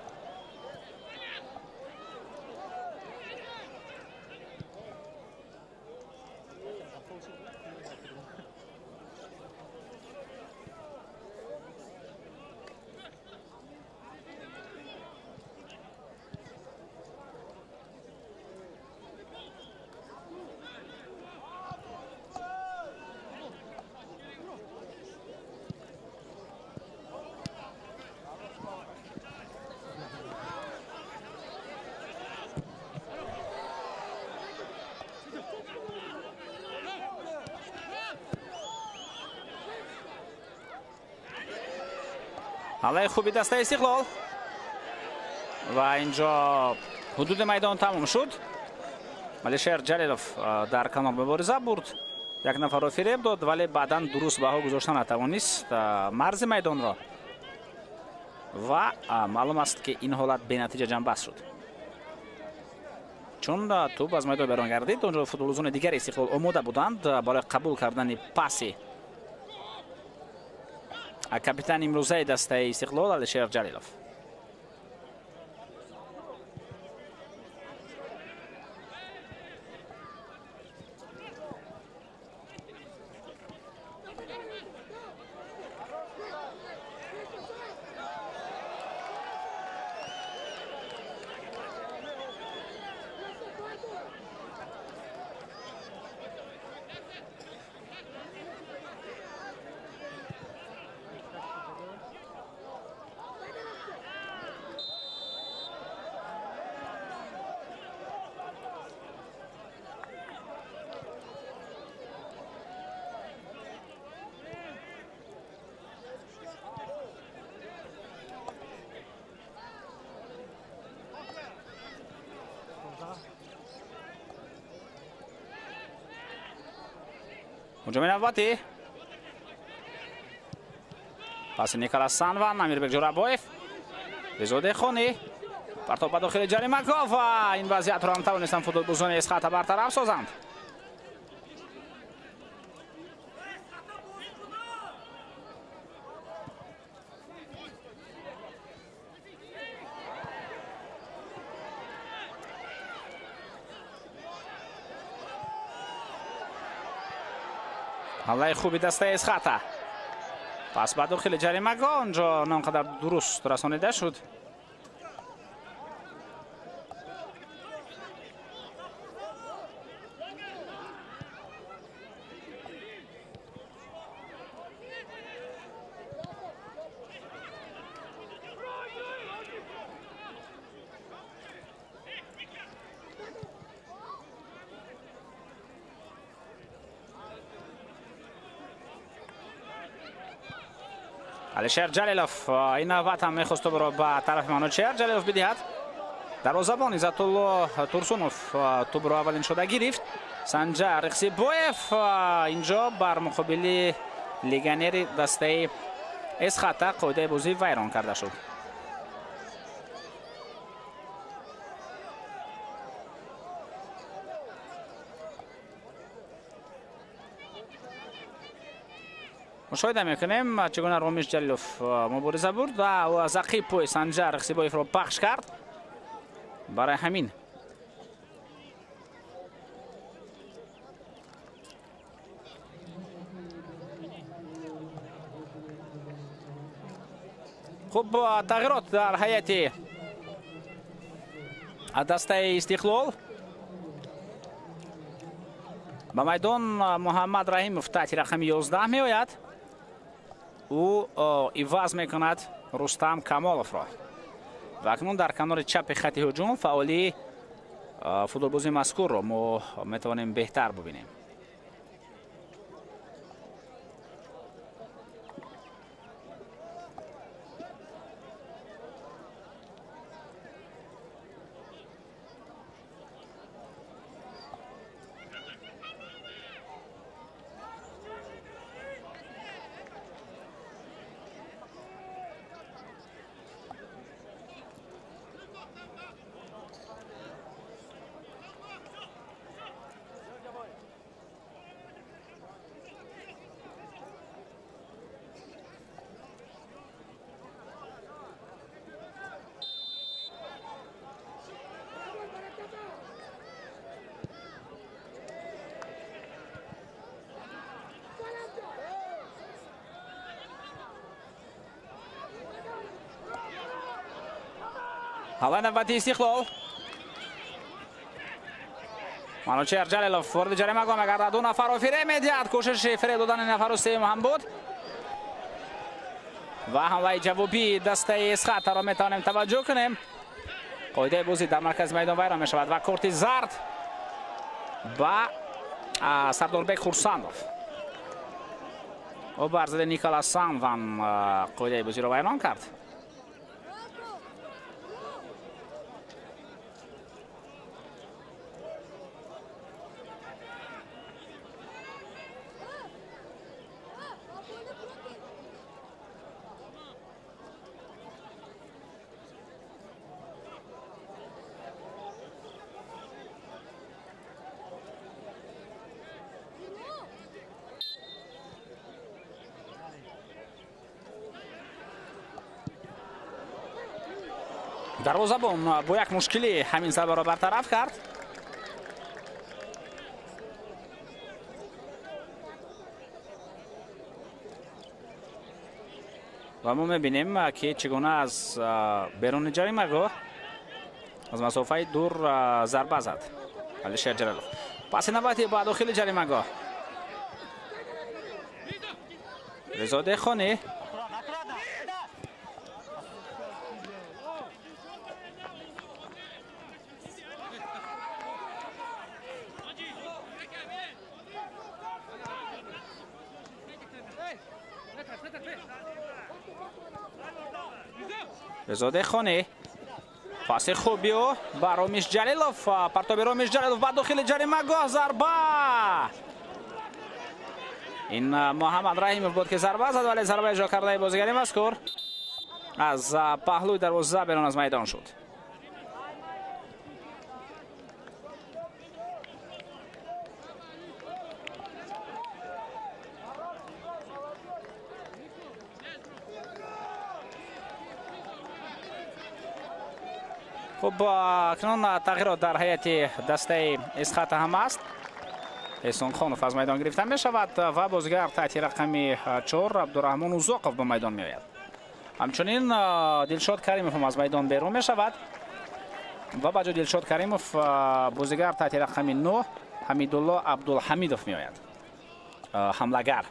S2: ҳамлаи хуби дастаи Истиқлол ва инҷо ҳудуди майдон тамом шуд. Алишер Ҷалилов дар канор мубориза бурд, як нафарро фиреб дод, вале баъдан дуруст баҳо гузошта натавонист марзи майдонро ва маълум аст ки ин ҳолат бенатиҷа ҷанбаст шуд. Чун тӯб аз майдон берун гардид, онҷо футболбозони дигари Истиқлол омода буданд барои қабул кардани паси капитани имрӯзаи дастаи Истиқлол Алишер Ҷалилов. Ҳуҷуми навбатӣ паси Николас Санван, Амирбек Ҷӯрабоев, Резо Деҳқонӣ партоб ба дохили ҷаримагоҳ ва ин вазъиятро ҳам тавонистанд футболбозони Эсхата бартараф созанд. ҳамлаи хуби дастаи Эсхата пас ба дохили ҷаримагоҳ, онҷо на он қадар дуруст расонида шуд. Алишер Ҷалилов ин навбат ҳам мехост тӯбро ба тарафи Манучер Ҷалилов бидиҳад. Дарвозабон Иззатулло Турсунов тӯбро аввалин шуда гирифт. Санҷар Рихсибоев инҷо бар муқобили легионери дастаи Эсхата қоидаи бозӣ вайрон карда шуд. Мушоҳида мекунем, чӣ гуна Ромиш Ҷалилов мубориза бурд ва ӯ аз ақиб пои Санҷар Ихсибоевро пахш кард. Барои ҳамин хуб, тағйирот дар ҳайати дастаи Истиқлол. Ба майдон Муҳаммад Раҳимов таҳти рақами 11 меояд. Ӯ иваз мекунад Рустам Камоловро. Ва акнун дар канори чапи хати ҳуҷум фаъолии футболбози мазкурро мо метавонем беҳтар бубинем. Ҳамлаи навбати Истиқлол. Манучер Ҷалилов ворид ҷаримагоҳ мегардад. Ду нафарро фиреб медиҳад. Кӯшиши фиреб додани нафару сеюм ҳам буд. Ва ҳамлаи ҷавобии дастаи Эсхатаро метавонем таваҷҷӯҳ кунем. Қоидаи бозӣ дар маркази майдон вайрон мешавад ва корти зард ба Сардорбек Хурсандов. Ӯ бар зидди Николас Санван қоидаи бозиро вайрон кард. Дарвозабон бо як мушкилӣ ҳамин зарбаро бартараф кард. Ва мо мебинем, ки чӣ гуна аз беруни ҷаримагоҳ аз масофаи дур зарба зад Алишер Ҷалилов. Паси навбати ба дохили ҷаримагоҳ Резо Деҳқонӣ. Резо Деҳқонӣ паси хуби ӯ ба Ромиш Ҷалилов. Партоби Ромиш Ҷалилов ба дохили ҷаримагоҳ, зарба. Ин Муҳаммад Раҳимов буд, ки зарба зад, вале зарба иҷро кардаи бозигари мазкур аз паҳлӯи дарвоза берун аз майдон шуд. Хуб, акнун тағйирот дар ҳайати дастаи Эсхата ҳам аст. Эҳсонхонов аз майдон гирифта мешавад ва бозигар таҳти рақами 4 Абдураҳмон Узоқов ба майдон меояд. Ҳамчунин Дилшод Каримов ҳам аз майдон берун мешавад ва ба ҷои Дилшод Каримов бозигар таҳти рақами 9 Ҳамидулло Абдулҳамидов меояд, ҳамлагар.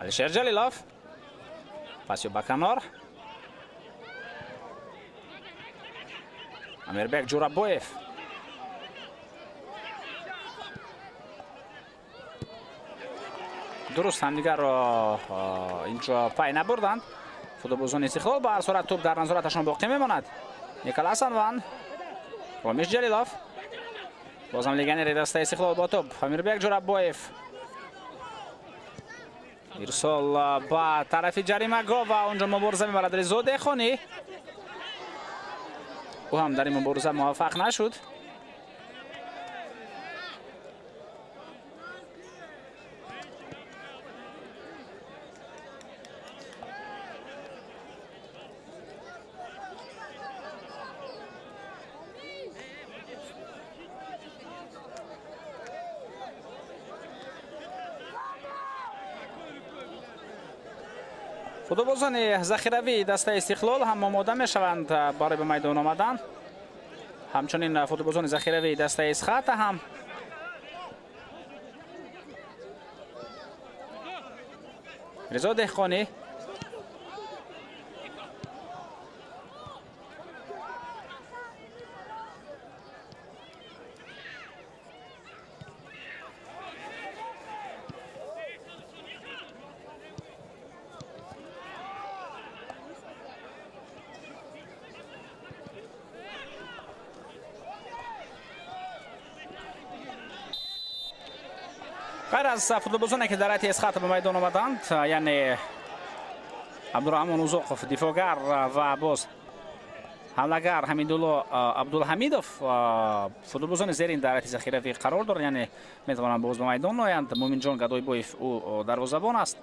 S2: Алишер Ҷалилов пасиё ба канор. Амирбек Ҷурабоев. Дуруст ҳамдигарро инҷо пай набурданд футболбозони Истиқлол. Ба ҳар сурат тӯб дар назораташон боқӣ мемонад. Николас Анван, Ромиш Ҷалилов, бозам легионери дастаи Истиқлол бо тӯб. Амирбек Ҷурабоев, ирсол ба тарафи ҷаримагоҳ ва онҷо мубориза мебарад Ризо Деҳқонӣ. Ӯ ҳам дар ин мубориза муваффақ нашуд. Футболбозони захиравии дастаи Истиқлол ҳам омода мешаванд барои ба майдон омадан. Ҳамчунин футболбозони захиравии дастаи Исхата ҳам. Ризо Деҳқонӣ, ғайр аз футболбозоне ки дар ҳайати Эсхата ба майдон омаданд, яъне Абдураҳмон Узоқов дифоъгар ва боз ҳамлагар Ҳамидулло Абдулҳамидов, футболбозони зерин дар ҳайати захиравӣ қарор доранд, яъне метавонанд боз ба майдон оянд. Муминҷон Гадойбоев ӯ дарвозабон аст.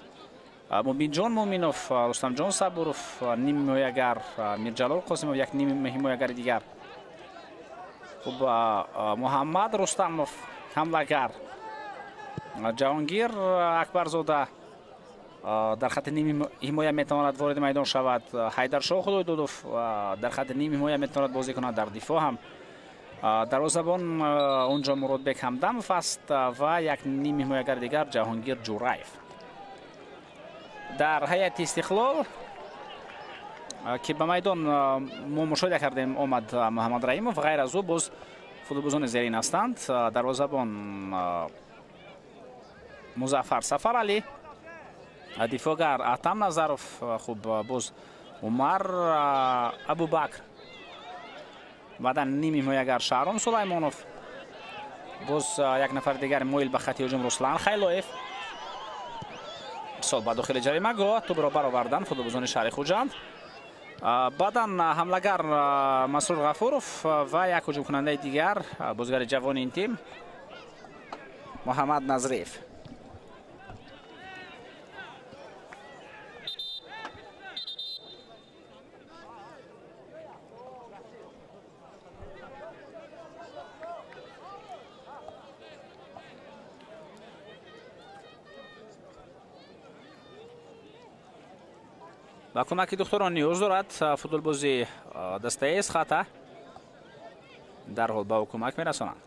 S2: Мубинҷон Муминов, Рустамҷон Сабуров нимҳимоягар, Мирҷалол Қосимов як нимҳимоягари дигар. Хуб, Муҳаммад Рустамов ҳамлагар, Ҷаҳонгир Акбарзода дар хати ними ҳимоя метавонад вориди майдон шавад. Ҳайдаршоҳ Худойдодов дар хати ними ҳимоя метавонад бозӣ кунад, дар дифоъ ҳам. Дарвозабон онҷо Муродбек Ҳамдамов аст ва як ними ҳимоягари дигар Ҷаҳонгир Ҷураев. Дар ҳайати Истиқлол ки ба майдон мо мушоҳида кардем омад Муҳаммад Раҳимов, ғайр аз ӯ боз футболбозони зерин ҳастанд. Дарвозабон Музаффар Сафаралӣ, дифоъгар Атам Назаров, хуб боз Умар Абубакр, баъдан ними ҳимоягар Шаҳром Сулаймонов, боз як нафари дигар моил ба хати ҳуҷум Руслан Хайлоев. Ирсол ба дохили ҷаримагоҳ, тӯбро баровардан футболбозони шаҳри Хуҷанд. Баъдан ҳамлагар Масрур Ғафуров ва як ҳуҷумкунандаи дигар, бозигари ҷавони ин тим Муҳаммад Назриев. Ба кӯмаки духтурон ниёз дорад футболбози дастаи Эсхата, дарҳол ба ӯ кӯмак мерасонанд.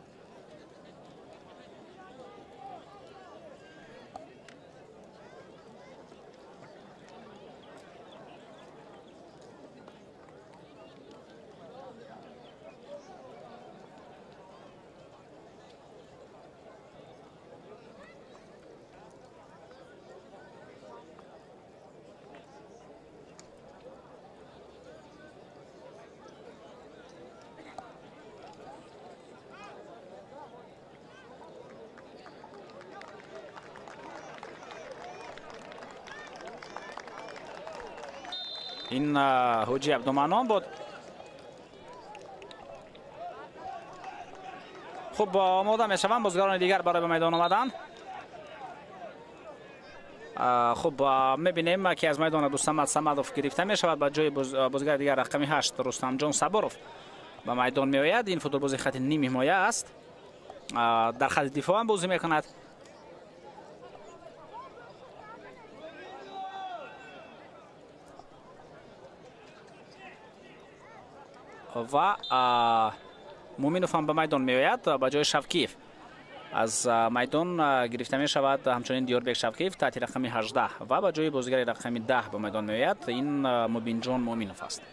S2: Ин Ҳоҷи Абдуманон буд. Хуб, омода мешаванд бозигарони дигар барои ба майдон омадан. Хуб, мебинем ки аз майдон Абдусамад Самадов гирифта мешавад, ба ҷои бозигари дигар рақами 8 Рустамҷон Сабуров ба майдон меояд. Ин футболбози хати ними ҳимоя аст, дар хати дифоъ ҳам бозӣ мекунад. Ва Муминов ҳам ба майдон меояд ба ҷои Шавкиев. Аз майдон гирифта мешавад ҳамчунин Диёрбек Шавкиев таҳти рақами 18 ва ба ҷои бозигари рақами 10 ба майдон меояд. Ин Мубинҷон Муминов аст.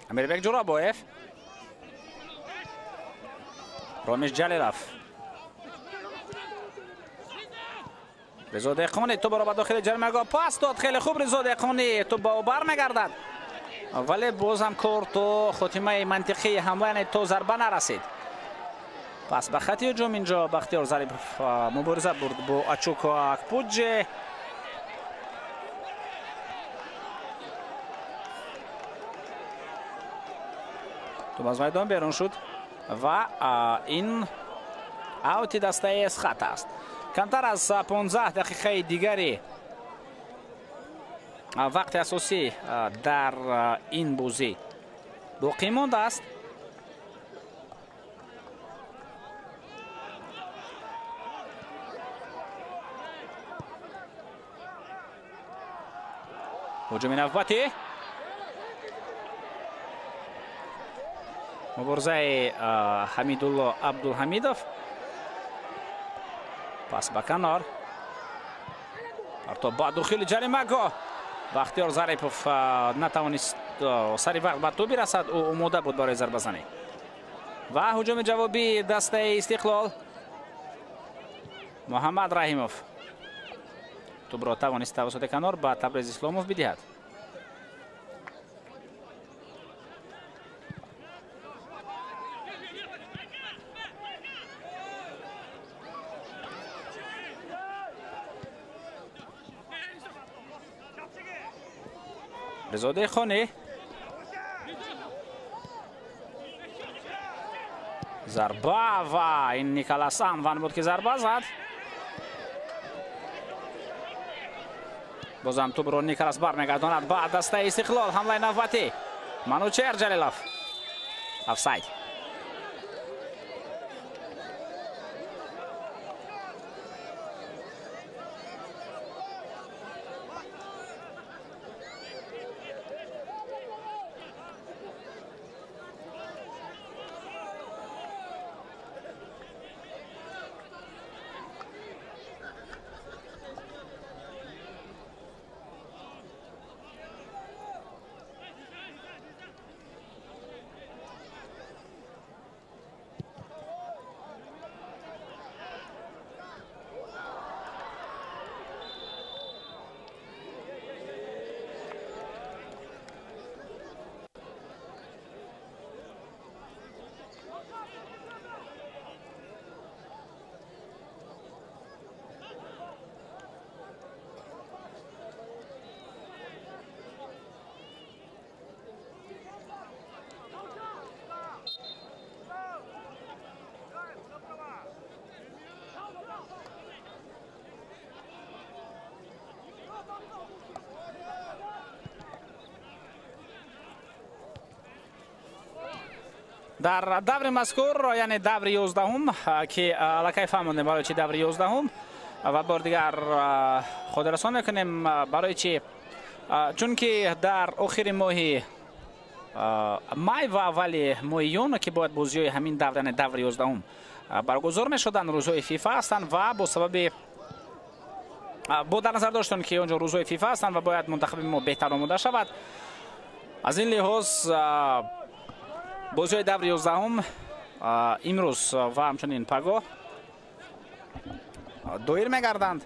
S2: Амирбек Ҷӯрабоев, Ромиш Ҷалилов, Ризо Деҳқонӣ тӯбро ба дохили ҷаримагоҳ пас дод. Хеле хуб Ризо Деҳқонӣ, тӯб ба ӯ бармегардад, вале боз ҳам кор то хотимаи мантиқии ҳамла, яъне то зарба нарасид. Пас ба хати ҳуҷум инҷо Бахтиёр Зарипов мубориза бурд бо Ачуко Акпуҷе. Тӯб аз майдон берун шуд ва ин аути дастаи Эсхат аст. Камтар аз 15 дақиқаи дигари вақти асосӣ дар ин бозӣ боқӣ мондааст. Ҳуҷуми навбатӣ, муборизаи Ҳамидулло Абдулҳамидов, пас ба канор, партоб ба дохили ҷаримагоҳ. Бахтиёр Зарипов натавонист сари вақт ба тӯб бирасад, ӯ омода буд барои зарбазанӣ. Ва ҳуҷуми ҷавобии дастаи Истиқлол, Муҳаммад Раҳимов тӯбро тавонист тавассути канор ба Табрез Исломов бидиҳад. Ризо Деҳқонӣ, зарба ва ин Николас Анван буд ки зарба зад. Бозам тӯбро Николас бармегардонад ба дастаи Истиқлол. Ҳамлаи навбатӣ, Манучер Ҷалилов, офсайд. Дар даври мазкур, яъне даври 11-ум, ки аллакай фаҳмондем барои чи даври 11-ум, ва бор дигар хотиррасон мекунем барои чи, чунки дар охири моҳи май ва аввали моҳи июн, ки бояд бозиҳои ҳамин давр, яъне даври 11-ум баргузор мешуданд, рӯзҳои ФИФА ҳастанд ва бо сабаби бо дар назар доштан ки онҷо рӯзҳои ФИФА ҳастанд ва бояд мунтахаби мо беҳтар омода шавад, аз ин лиҳоз бозиҳои даври 11-ум имрӯз ва ҳамчунин пагоҳ доир мегарданд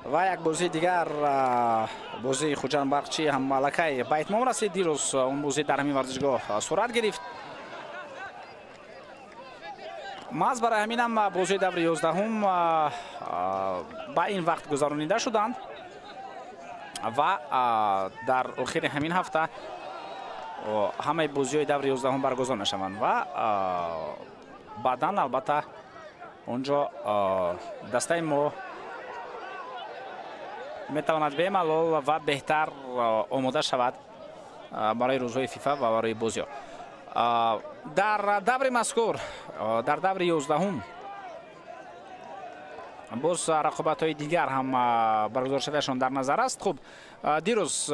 S2: ва як бозии дигар, бозии Хуҷанд Барқчӣ ҳам аллакай ба итмом расид. Дирӯз он бозӣ дар ҳамин варзишгоҳ сурат гирифт. Маҳз барои ҳаминам бозиҳои даври 11-ум ба ин вақт гузаронида шуданд ва дар охири ҳамин ҳафта ҳамаи бозиҳои даври 11-ум баргузор мешаванд ва баъдан албатта онҷо дастаи мо метавонад бемалол ва беҳтар омода шавад барои рӯзҳои ФИФА ва барои бозиҳо. Дар даври мазкур, дар даври 11-ум боз рақобатҳои дигар ҳам баргузоршавиашон дар назар аст. Хуб, дирӯз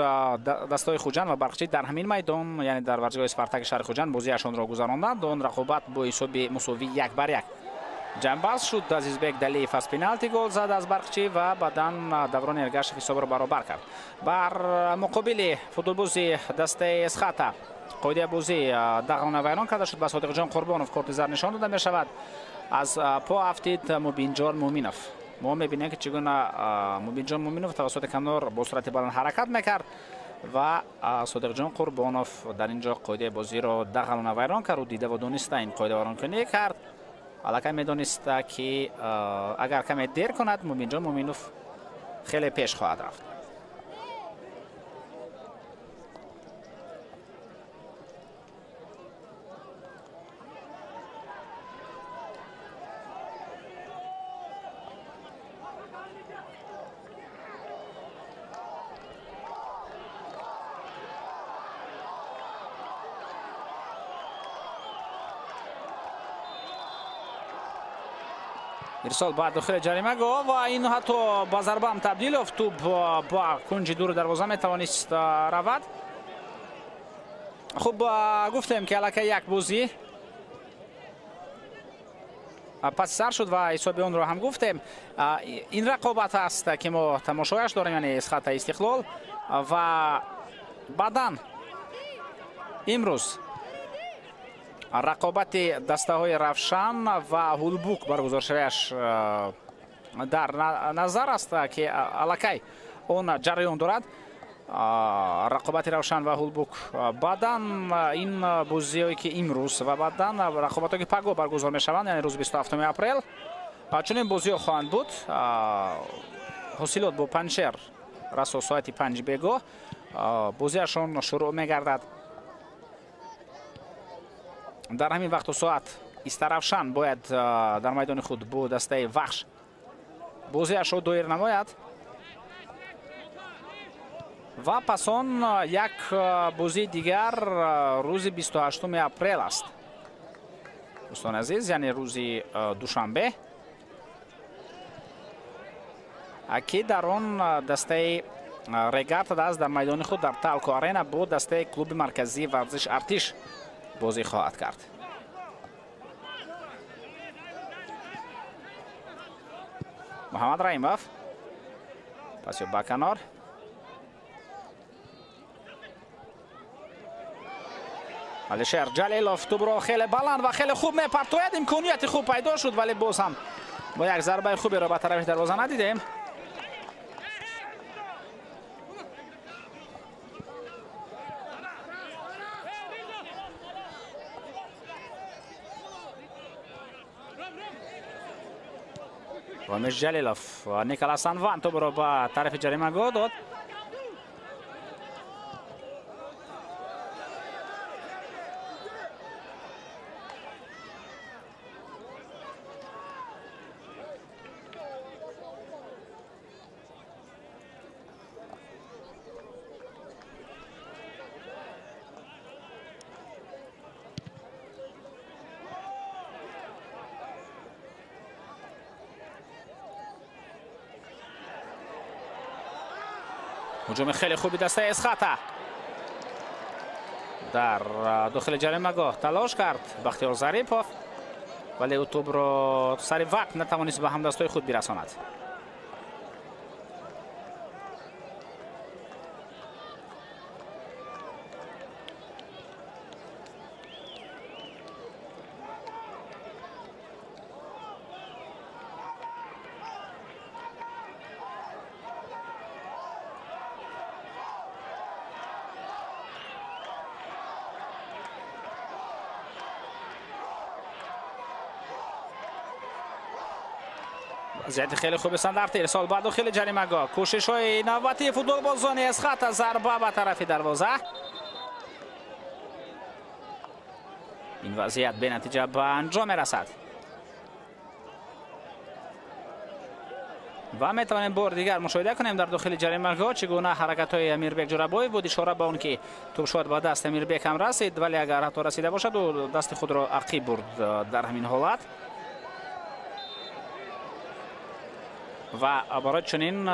S2: дастаҳои Хуҷанд ва Барқчӣ дар ҳамин майдон, яъне дар варзишгоҳи Спартаки шаҳри Хуҷанд бозиашонро гузаронданд. Он рақобат бо ҳисоби мусовӣ 1-1 ҷанбаз шуд. Азизбек Далиев аз пеналти гол зад аз Барқчӣ ва баъдан Даврон Эргашев ҳисобро баробар кард. Бар муқобили футболбози дастаи Эсхата қоидаи бозӣ дағалона вайрон карда шуд. Ба Содиқҷон Қурбонов корти зар нишон дода мешавад. Аз по афтид Мубинҷон Муминов. Мо мебинем, ки чӣ гуна Мубинҷон Муминов тавассути канор бо суръати баланд ҳаракат мекард ва Содиқҷон Қурбонов дар ин ҷо қоидаи бозиро дағалона вайрон кард. Ӯ дида ва дониста ин қоида вайронкунӣ кард. Аллакай медониста, ки агар каме дер кунад, Мубинҷон Муминов хеле пеш хоҳад рафт. Ирсол ба дохили ҷаримагоҳ ва ин ҳатто ба зарбаам табдил ёфт. Тӯб ба кунҷи дури дарвоза метавонист равад. Хуб, гуфтем, ки аллакай як бозӣ паси сар шуд ва ҳисоби онро ҳам гуфтем. Ин рақобат аст, ки мо тамошояш дорем, яъне Эсхата Истиқлол, ва баъдан имрӯз рақобати дастаҳои Равшан ва Ҳулбук баргузоршавиаш дар назар аст, ки аллакай он ҷараён дорад. Рақобати Равшан ва Ҳулбук, баъдан ин бозиҳое, ки имрӯз, ва баъдан рақобатҳое, ки пагоҳ баргузор мешаванд, яъне рӯзи 27 апрел, чунин бозиҳо хоҳанд буд. Ҳосилот бо Панҷшер расо соати 5 бегоҳ бозиашон шурӯъ мегардад. Дар ҳамин вақту соат Истаравшан бояд дар майдони худ бо дастаи Вахш бозиашро доир намояд ва пас он як бозии дигар рӯзи 28 апрел аст, дӯстони азиз, яъне рӯзи душанбе, ки дар он дастаи Регарта даст дар майдони худ дар Талко Арена бо дастаи клуби марказии варзиш Артиш бозӣ хоҳад кард. Муҳаммад Раимов пас ба канор. Алишер Ҷалилов тӯбро хеле баланд ва хеле хуб мепартояд. Имконияти хуб пайдо шуд, вале боз ҳам бо як зарбаи хуберо ба тарафи дарвоза надидем. Ромиш Ҷалилов, Николас Анван тӯбро ба тарафи ҷаримагоҳ дод. ҳуҷуми хеле хуби дастаи Эсхата. Дар дохили ҷаримагоҳ талош кард Бахтиёр Зарипов, вале ӯ тӯбро сари вақт натавонист ба ҳамдастои худ бирасонад. وضعیت خیلی خوب استاندارد ارسال ба дохили ҷаримагоҳ. Кӯшишҳои навбатии футболбозони Эсхата, зарба ба тарафи дарвоза. Ин вазъият бенатиҷа ба анҷом мерасад ва метавонем бор дигар мушоҳида кунем дар дохили ҷаримагоҳ чӣ гуна ҳаракатҳои Амирбек Ҷурабоев буд. Ишора ба он ки тӯб шояд ба даст Амирбек ҳам расид, вале агар ҳатто расида бошад, ӯ дасти худро ақиб бурд дар ҳамин ҳолат. Ва барои чунин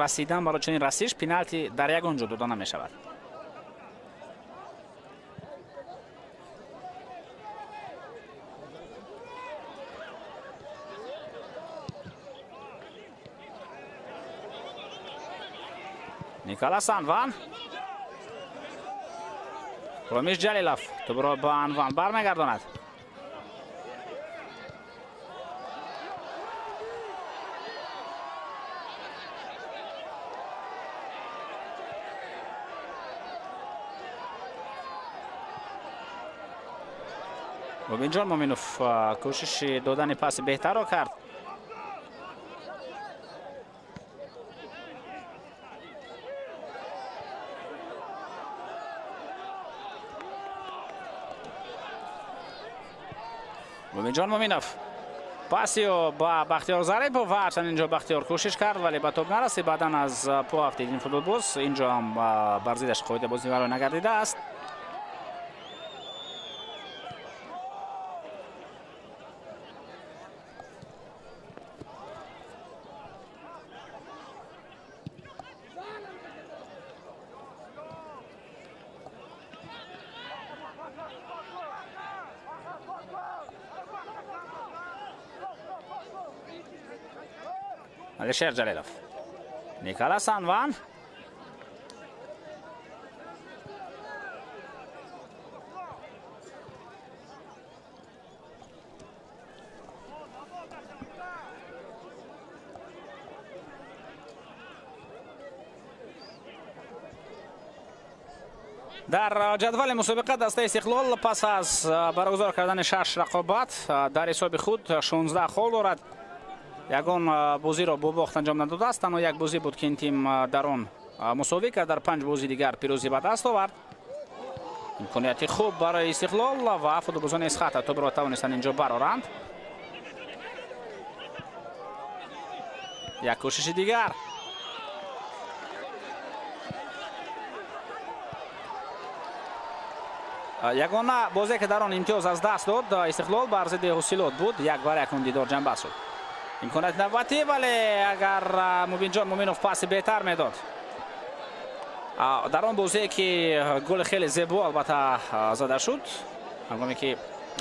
S2: расидан, барои чунин расиш пеналти дар ягон ҷо дода намешавад. Николас Анван. Ромиш Ҷалилов тӯбро ба Анван бармегардонад. Мубинҷон Муминов кӯшиши додани паси беҳтарро кард. Мубинҷон Муминов пасио ба Бахтиёр Зарипов ва ҳарчанд инҷо Бахтиёр кӯшиш кард, вале ба тоб нарасид. Баъдан аз по афтид ин футболбоз. Инҷо ҳам бар зиддаш қоидабозӣ вайрон нагардидааст. Алишер Ҷалилов. Николас Анван. Дар ҷадвали мусобиқа дастаи Истиқлол пас аз баргузор кардани 6 рақобат дар ҳисоби худ 16 хол дорад. Ягон бозиро бо бохт анҷом надодааст. Танҳо як бозӣ буд, ки ин тим дар он мусовӣ кард. Дар 5 бозии дигар пирӯзӣ ба даст овард. Имконияти хуб барои Истиқлол ва футболбозони Эсхата тӯбро тавонистанд инҷо бароранд. Як кӯшиши дигар. Ягона бозе ки дар он имтиёз аз даст дод Истиқлол бар зидди Ҳусилот буд. 1-1 он дидор ҷанбаст шуд. Имконияти навбатӣ, вале агар Мубинҷон Муминов паси беҳтар медод. Дар он бозе ки гол хеле зебо албатта зада шуд, ҳангоме ки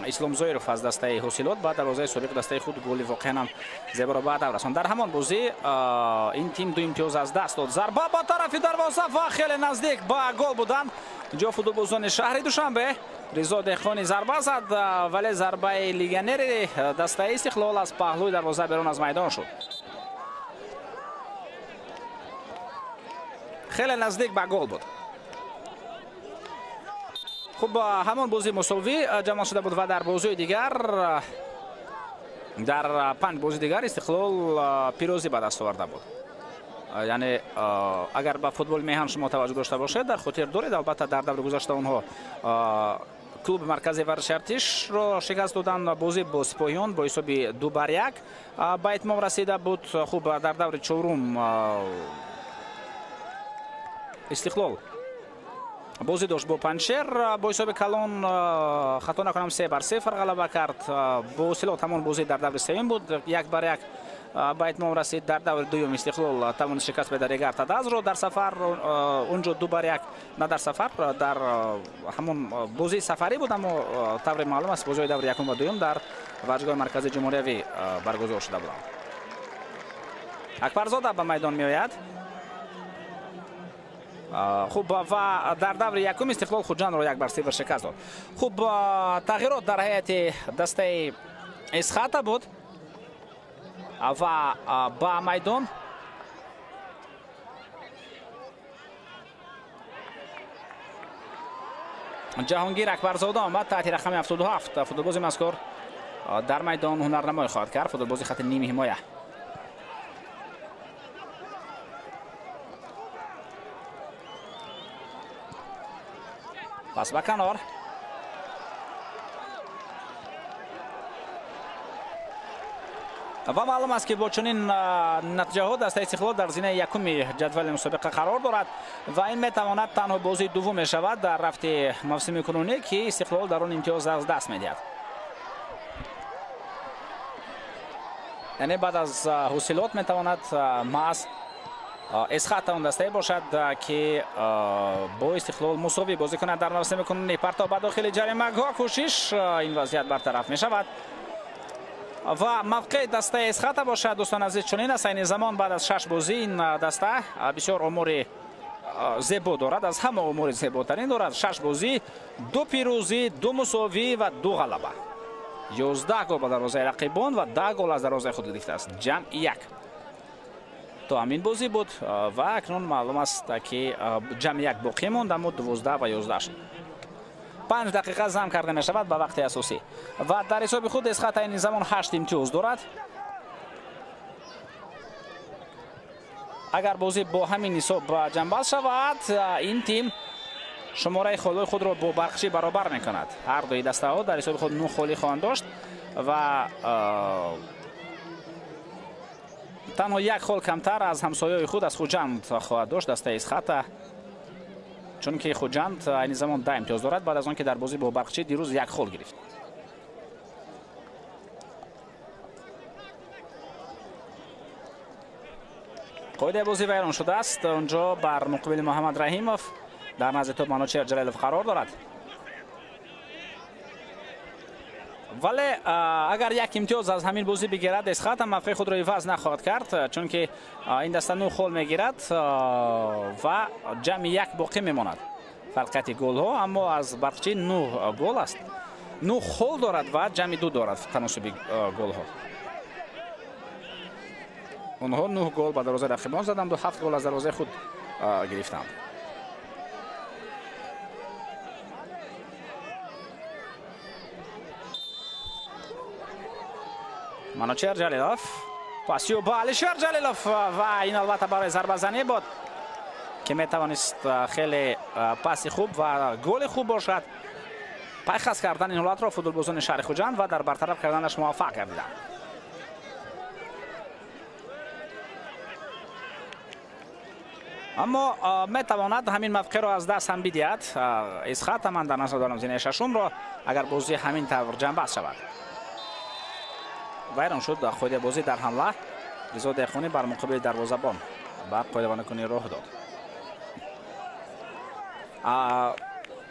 S2: Ислом Зоиров аз дастаи Ҳусилот ба дарвозаи собиқ дастаи худ голи воқеан ҳам зеборо ба ҳадаф расонд. Дар ҳамон бозӣ ин тим 2 имтиёз аз даст дод. Зарба ба тарафи дарвоза ва хеле наздик ба гол буданд. Инҷо футболбозони шаҳри Душанбе. Ризо Деҳқони зарба зад, вале зарбаи легионери дастаи Истиқлол аз паҳлӯи дарвоза берун аз майдон шуд. Хеле наздик ба гол буд. Хуб, ҳамон бозӣ мусовӣ ҷамъ шуда буд ва дар бозии дигар, дар 5 бозии дигар Истиқлол пирӯзӣ ба даст оварда буд. Яъне агар ба футболи меҳан шумо таваҷҷӯҳ дошта бошед, дар хотир доред, албатта дар даври гузашта онҳо клуби марказии варзиши Артишро шикаст доданд. Бозӣ бо Сипоҳиён бо ҳисоби 2-1 ба итмом расида буд. Хуб, дар даври чорум Истиқлол бозӣ дошт бо Панҷшер бо ҳисоби калон, хато накунам 3-0 ғалаба кард. Бо Ҳосилот ҳамон бозӣ дар даври сеюм буд, 1-1 ба итмом расид. Дар даври дуюм Истиқлол тавонист шикаст бидиҳад Регар Тадазро дар сафар, унҷо 2-1, на дар сафар, дар ҳамон бозии сафарӣ буд, аммо тавре маълум аст бозиҳои даври якум ва дуюм дар варзишгоҳи марказии ҷумҳуриявӣ баргузор шуда буданд. Акбарзода ба майдон меояд. Хуб, ва дар даври якум Истиқлол Хуҷандро 1-0 шикаст дод. Хуб, тағйирот дар ҳайати дастаи Эсхата буд ва ба майдон Ҷаҳонгир Акбарзода омад таҳти рақами 77. Футболбози мазкур дар майдон ҳунарнамоӣ хоҳад кард. Футболбози хати ними ҳимоя. Пас ба канор. Ва маълум аст, ки бо чунин натиҷаҳо дастаи Истиқлол дар зинаи якуми ҷадвали мусобиқа қарор дорад ва ин метавонад танҳо бозии дуввум мешавад дар рафти мавсими кунунӣ, ки Истиқлол дар он имтиёз аз даст медиҳад. Яъне баъд аз Ҳусилот метавонад маҳз Эсхата он дастае бошад, ки бо Истиқлол мусовӣ бозӣ кунад дар мавсими кунунӣ. Партов ба дохили ҷаримагоҳ, кӯшиш, ин вазъият бартараф мешавад ва мавқеи дастаи Эсхата бошад, дӯстон азиз, чунин аст. Айни замон баъд аз 6 бозӣ ин даста бисёр омори зебо дорад, аз ҳама омори зеботарин дорад. 6 бозӣ, 2 пирӯзӣ, 2 мусовӣ ва 2 ғалаба. 11 гол ба дарвозаи рақибон ва 10 гол аз дарвозаи худ гирифтааст. Ҷамъ 1. То ҳамин бозӣ буд ва акнун маълум аст, ки ҷамъ 1 боқӣ монд, аммо 12 ва 11 шуд. 5 дақиқа зам карда мешавад ба вақти асосӣ ва дар ҳисоби худ Эсхата айни замон 8 имтиёз дорад. Агар бозӣ бо ҳамин ҳисоб ҷамъбаст шавад, ин тим шумораи холҳои худро бо Барқчӣ баробар мекунад. Ҳар дуи дастаҳо дар ҳисоби худ 9 холӣ хоҳанд дошт ва танҳо як хол камтар аз ҳамсояи худ аз Хуҷанд хоҳад дошт дастаи Эсхата, чунки Хуҷанд айни замон 10 имтиёз дорад баъд аз он ки дар бозӣ бо Барқчӣ дирӯз як хол гирифт. Қоидаи бозӣ вайрон шудааст. Онҷо бар муқобили Муҳаммад Раҳимов дар назди топ Манучер Ҷалилов қарор дорад. Вале агар як имтиёз аз ҳамин бозӣ бигирад, Эсхата мавқеи худро иваз нахоҳад кард, чунки ин даста 9 хол мегирад ва ҷамъи 1 боқӣ мемонад. Фарқияти голҳо аммо аз Барқчӣ 9 гол аст. 9 хол дорад ва ҷамъи 2 дорад таносуби голҳо. Онҳо 9 гол ба дарвозаи рақибон заданд ва 7 гол аз дарвозаи худ гирифтанд. Манучер Ҷалилов пасиё ба Алишер Ҷалилов ва ин албатта барои зарбазанӣ буд, ки метавонист хеле паси хуб ва голи хуб бошад. Пайхас кардан ин ҳолатро футболбозони шаҳри Хуҷанд ва дар бартараф карданаш муваффақ гардиданд. Аммо метавонад ҳамин мавқеъро аз даст ҳам бидиҳад. Эсхата, ман дар назар дорам зинаи шашумро, агар бозӣ ҳамин тавр ҷамъбаст шавад. Вайрон шуд қоидаи бозӣ дар ҳамла. Ризо Деҳқонӣ бар муқобили дарвозабон ба қоидавайронкунӣ роҳ дод.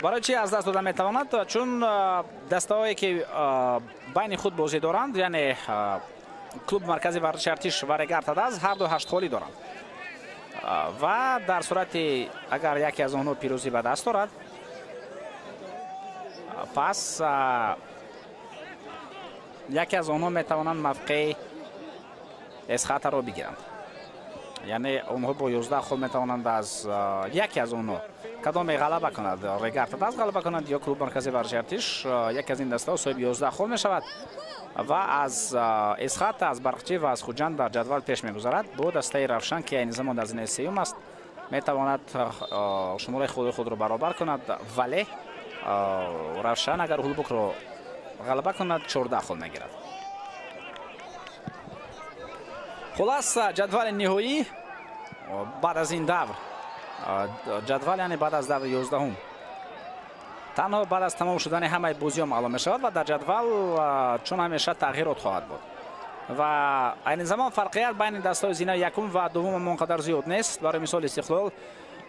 S2: Барои чӣ аз даст дода метавонад? Чун дастаҳое ки байни худ бозӣ доранд, яъне клуби маркази варзиши Артиш ва Регар-ТадАЗ, ҳар ду 8 холӣ доранд ва дар сурати агар яке аз онҳо пирӯзӣ ба даст орад, пас яке аз онҳо метавонанд мавқеи Эсхатаро бигиранд. Яъне онҳо бо 11 хол метавонанд аз яке аз онҳо кадоме ғалаба кунад, Регар-ТадАЗ ғалаба кунад ё клуби маркази варзиши Артиш, яке аз ин дастаҳо соҳиби 11 хол мешавад ва аз Эсхата, аз Барқчӣ ва аз Хуҷанд дар ҷадвал пеш мегузарад. Бо дастаи Равшан, ки айни замон дар зинаи сеюм аст, метавонад шумораи холҳои худро баробар кунад, вале Равшан агар Ҳулбукро ғалаба кунад 14 хол мегирад. Хулас, ҷадвали ниҳоӣ баъд аз ин давр, ҷадвал яъне баъд аз даври 11-ум, танҳо баъд аз тамом шудани ҳамаи бозиҳо маълум мешавад ва дар ҷадвал чун ҳамеша тағйирот хоҳад буд. Ва айни замон фарқият байни дастаҳои зинаи якум ва дуввум он қадар зиёд нест. Барои мисол Истиқлол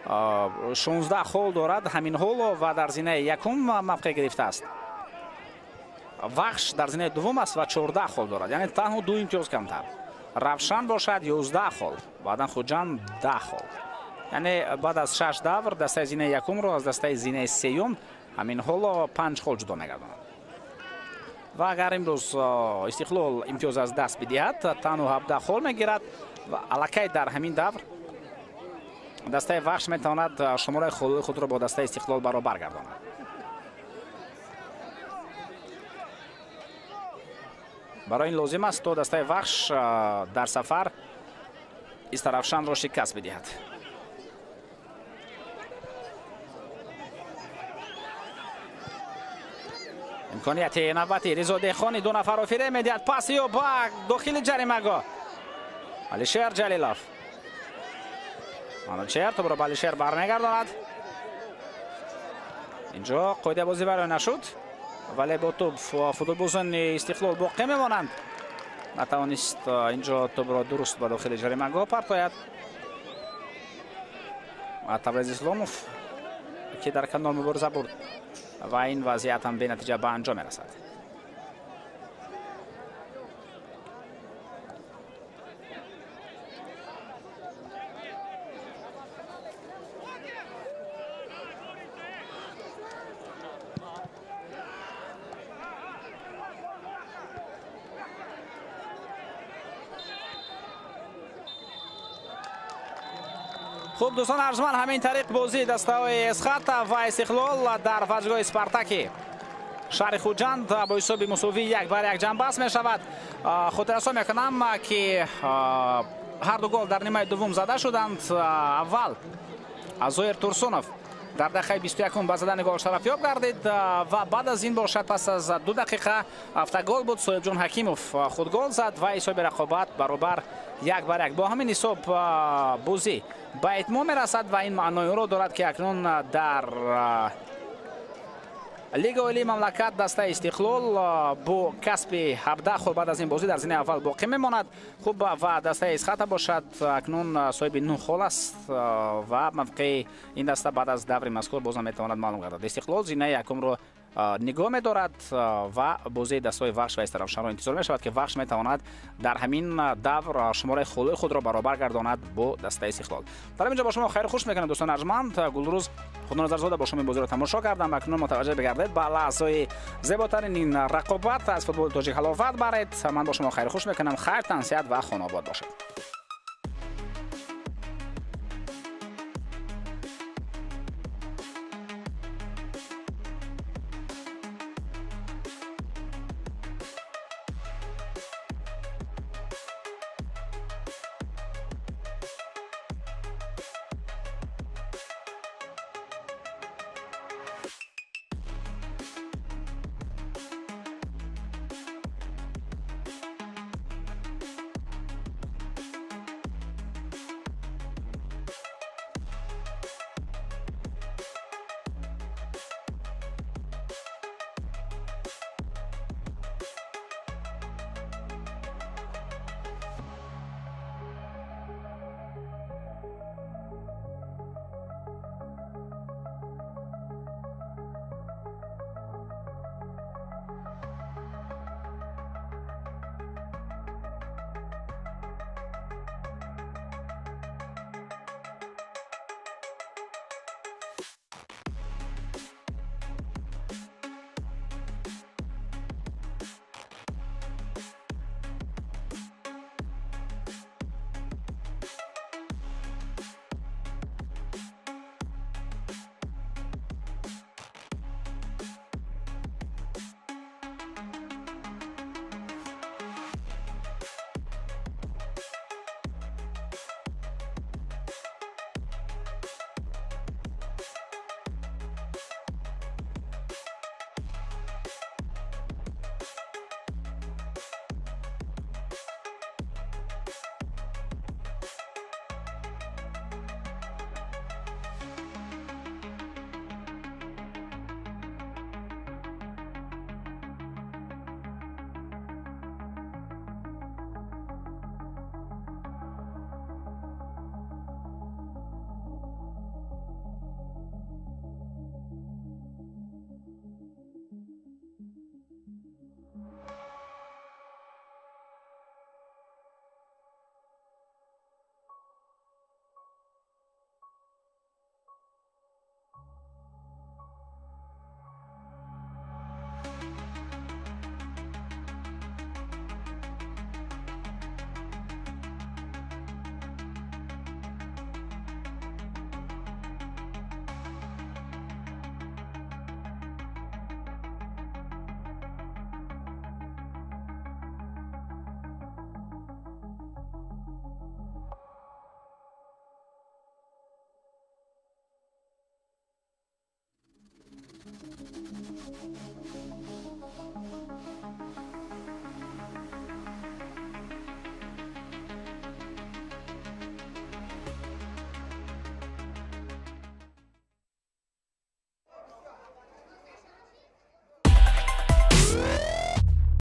S2: 16 хол дорад ҳамин ҳоло ва дар зинаи якум мавқеъ гирифтааст. Вахш дар зинаи дуввум аст ва 14 хол дорад, яъне танҳо 2 имтиёз камтар. Равшан бошад 11 хол, баъдан Хуҷанд 10 хол. Яъне баъд аз 6 давр дастаи зинаи якумро аз дастаи зинаи сеюм ҳамин ҳоло 5 хол ҷудо мегардонад. Ва агар имрӯз Истиқлол имтиёз аз даст бидиҳад, танҳо 17 хол мегирад ва аллакай дар ҳамин давр дастаи Вахш метавонад шумораи холҳои худро бо дастаи Истиқлол баробар гардонад. Барои ин лозим аст то дастаи Вахш дар сафар Истаравшанро шикаст бидиҳад. Имконияти навбати Ризо Деҳқонӣ ду нафарро фиреб медиҳад. Паси ё ба дохили ҷаримагоҳ. Алишер Ҷалилов. Манучер топро ба Алишер бармегардонад. Инҷо қоидаи бозӣ вайрон нашуд, вале бо топ футболбозони Истиқлол боқӣ мемонанд. Натавонист инҷо топро дуруст ба дохили ҷаримагоҳ партояд. Табрез Исломов ки дар канор мубориза бурд ва ин вазъият ҳам бенатиҷа ба анҷом мерасад. Хуб, дӯстон арҷманд, ҳамин тариқ бозии дастаҳои Эсхата ва Истиқлол дар варзишгоҳи Спартаки шаҳри Хуҷанд бо ҳисоби мусовӣ 1-1 ҷамъбаст мешавад. Хотиррасон мекунам, ки ҳар ду гол дар нимаи дуввум зада шуданд. Аввал Зоир Турсунов дар дақиқаи 21 ба задани гол шарафёб гардид ва баъд аз ин бошад, пас аз 2 дақиқа автогол буд. Соҳибҷон Ҳакимов худ гол зад ва ҳисоби рақобат баробар 1-1. Бо ҳамин ҳисоб бозӣ ба итмом мерасад ва ин маънои онро дорад, ки акнун дар Лигаи олии мамлакат дастаи Истиқлол бо касби 17 хол баъд аз ин бозӣ дар зинаи аввал боқӣ мемонад. Хуб, ва дастаи Эсхата бошад, акнун соҳиби 9 хол аст ва мавқеи ин даста баъд аз даври мазкур боз ҳам метавонад маълум гардад. Истиқлол зинаи якумро нигоҳ медорад ва бозии дастаҳои Вахш ва Истаравшанро интизор мешавад, ки Вахш метавонад дар ҳамин давр шумораи холҳои худро баробар гардонад бо дастаи Истиқлол. Дар ҳамин ҷо бо шумо хайру хуш мекунам, дӯстони арҷманд. Гулрӯз Худоназарзода бо шумо ин бозиро тамошо кардам. Акнун мутаваҷҷеҳ бигардед ба лаҳзаҳои зеботарин ин рақобат аз футболи тоҷик ҳаловат баред. Ман бо шумо хайру хуш мекунам. Хайр, тансиҳат ва хонаобод бошед.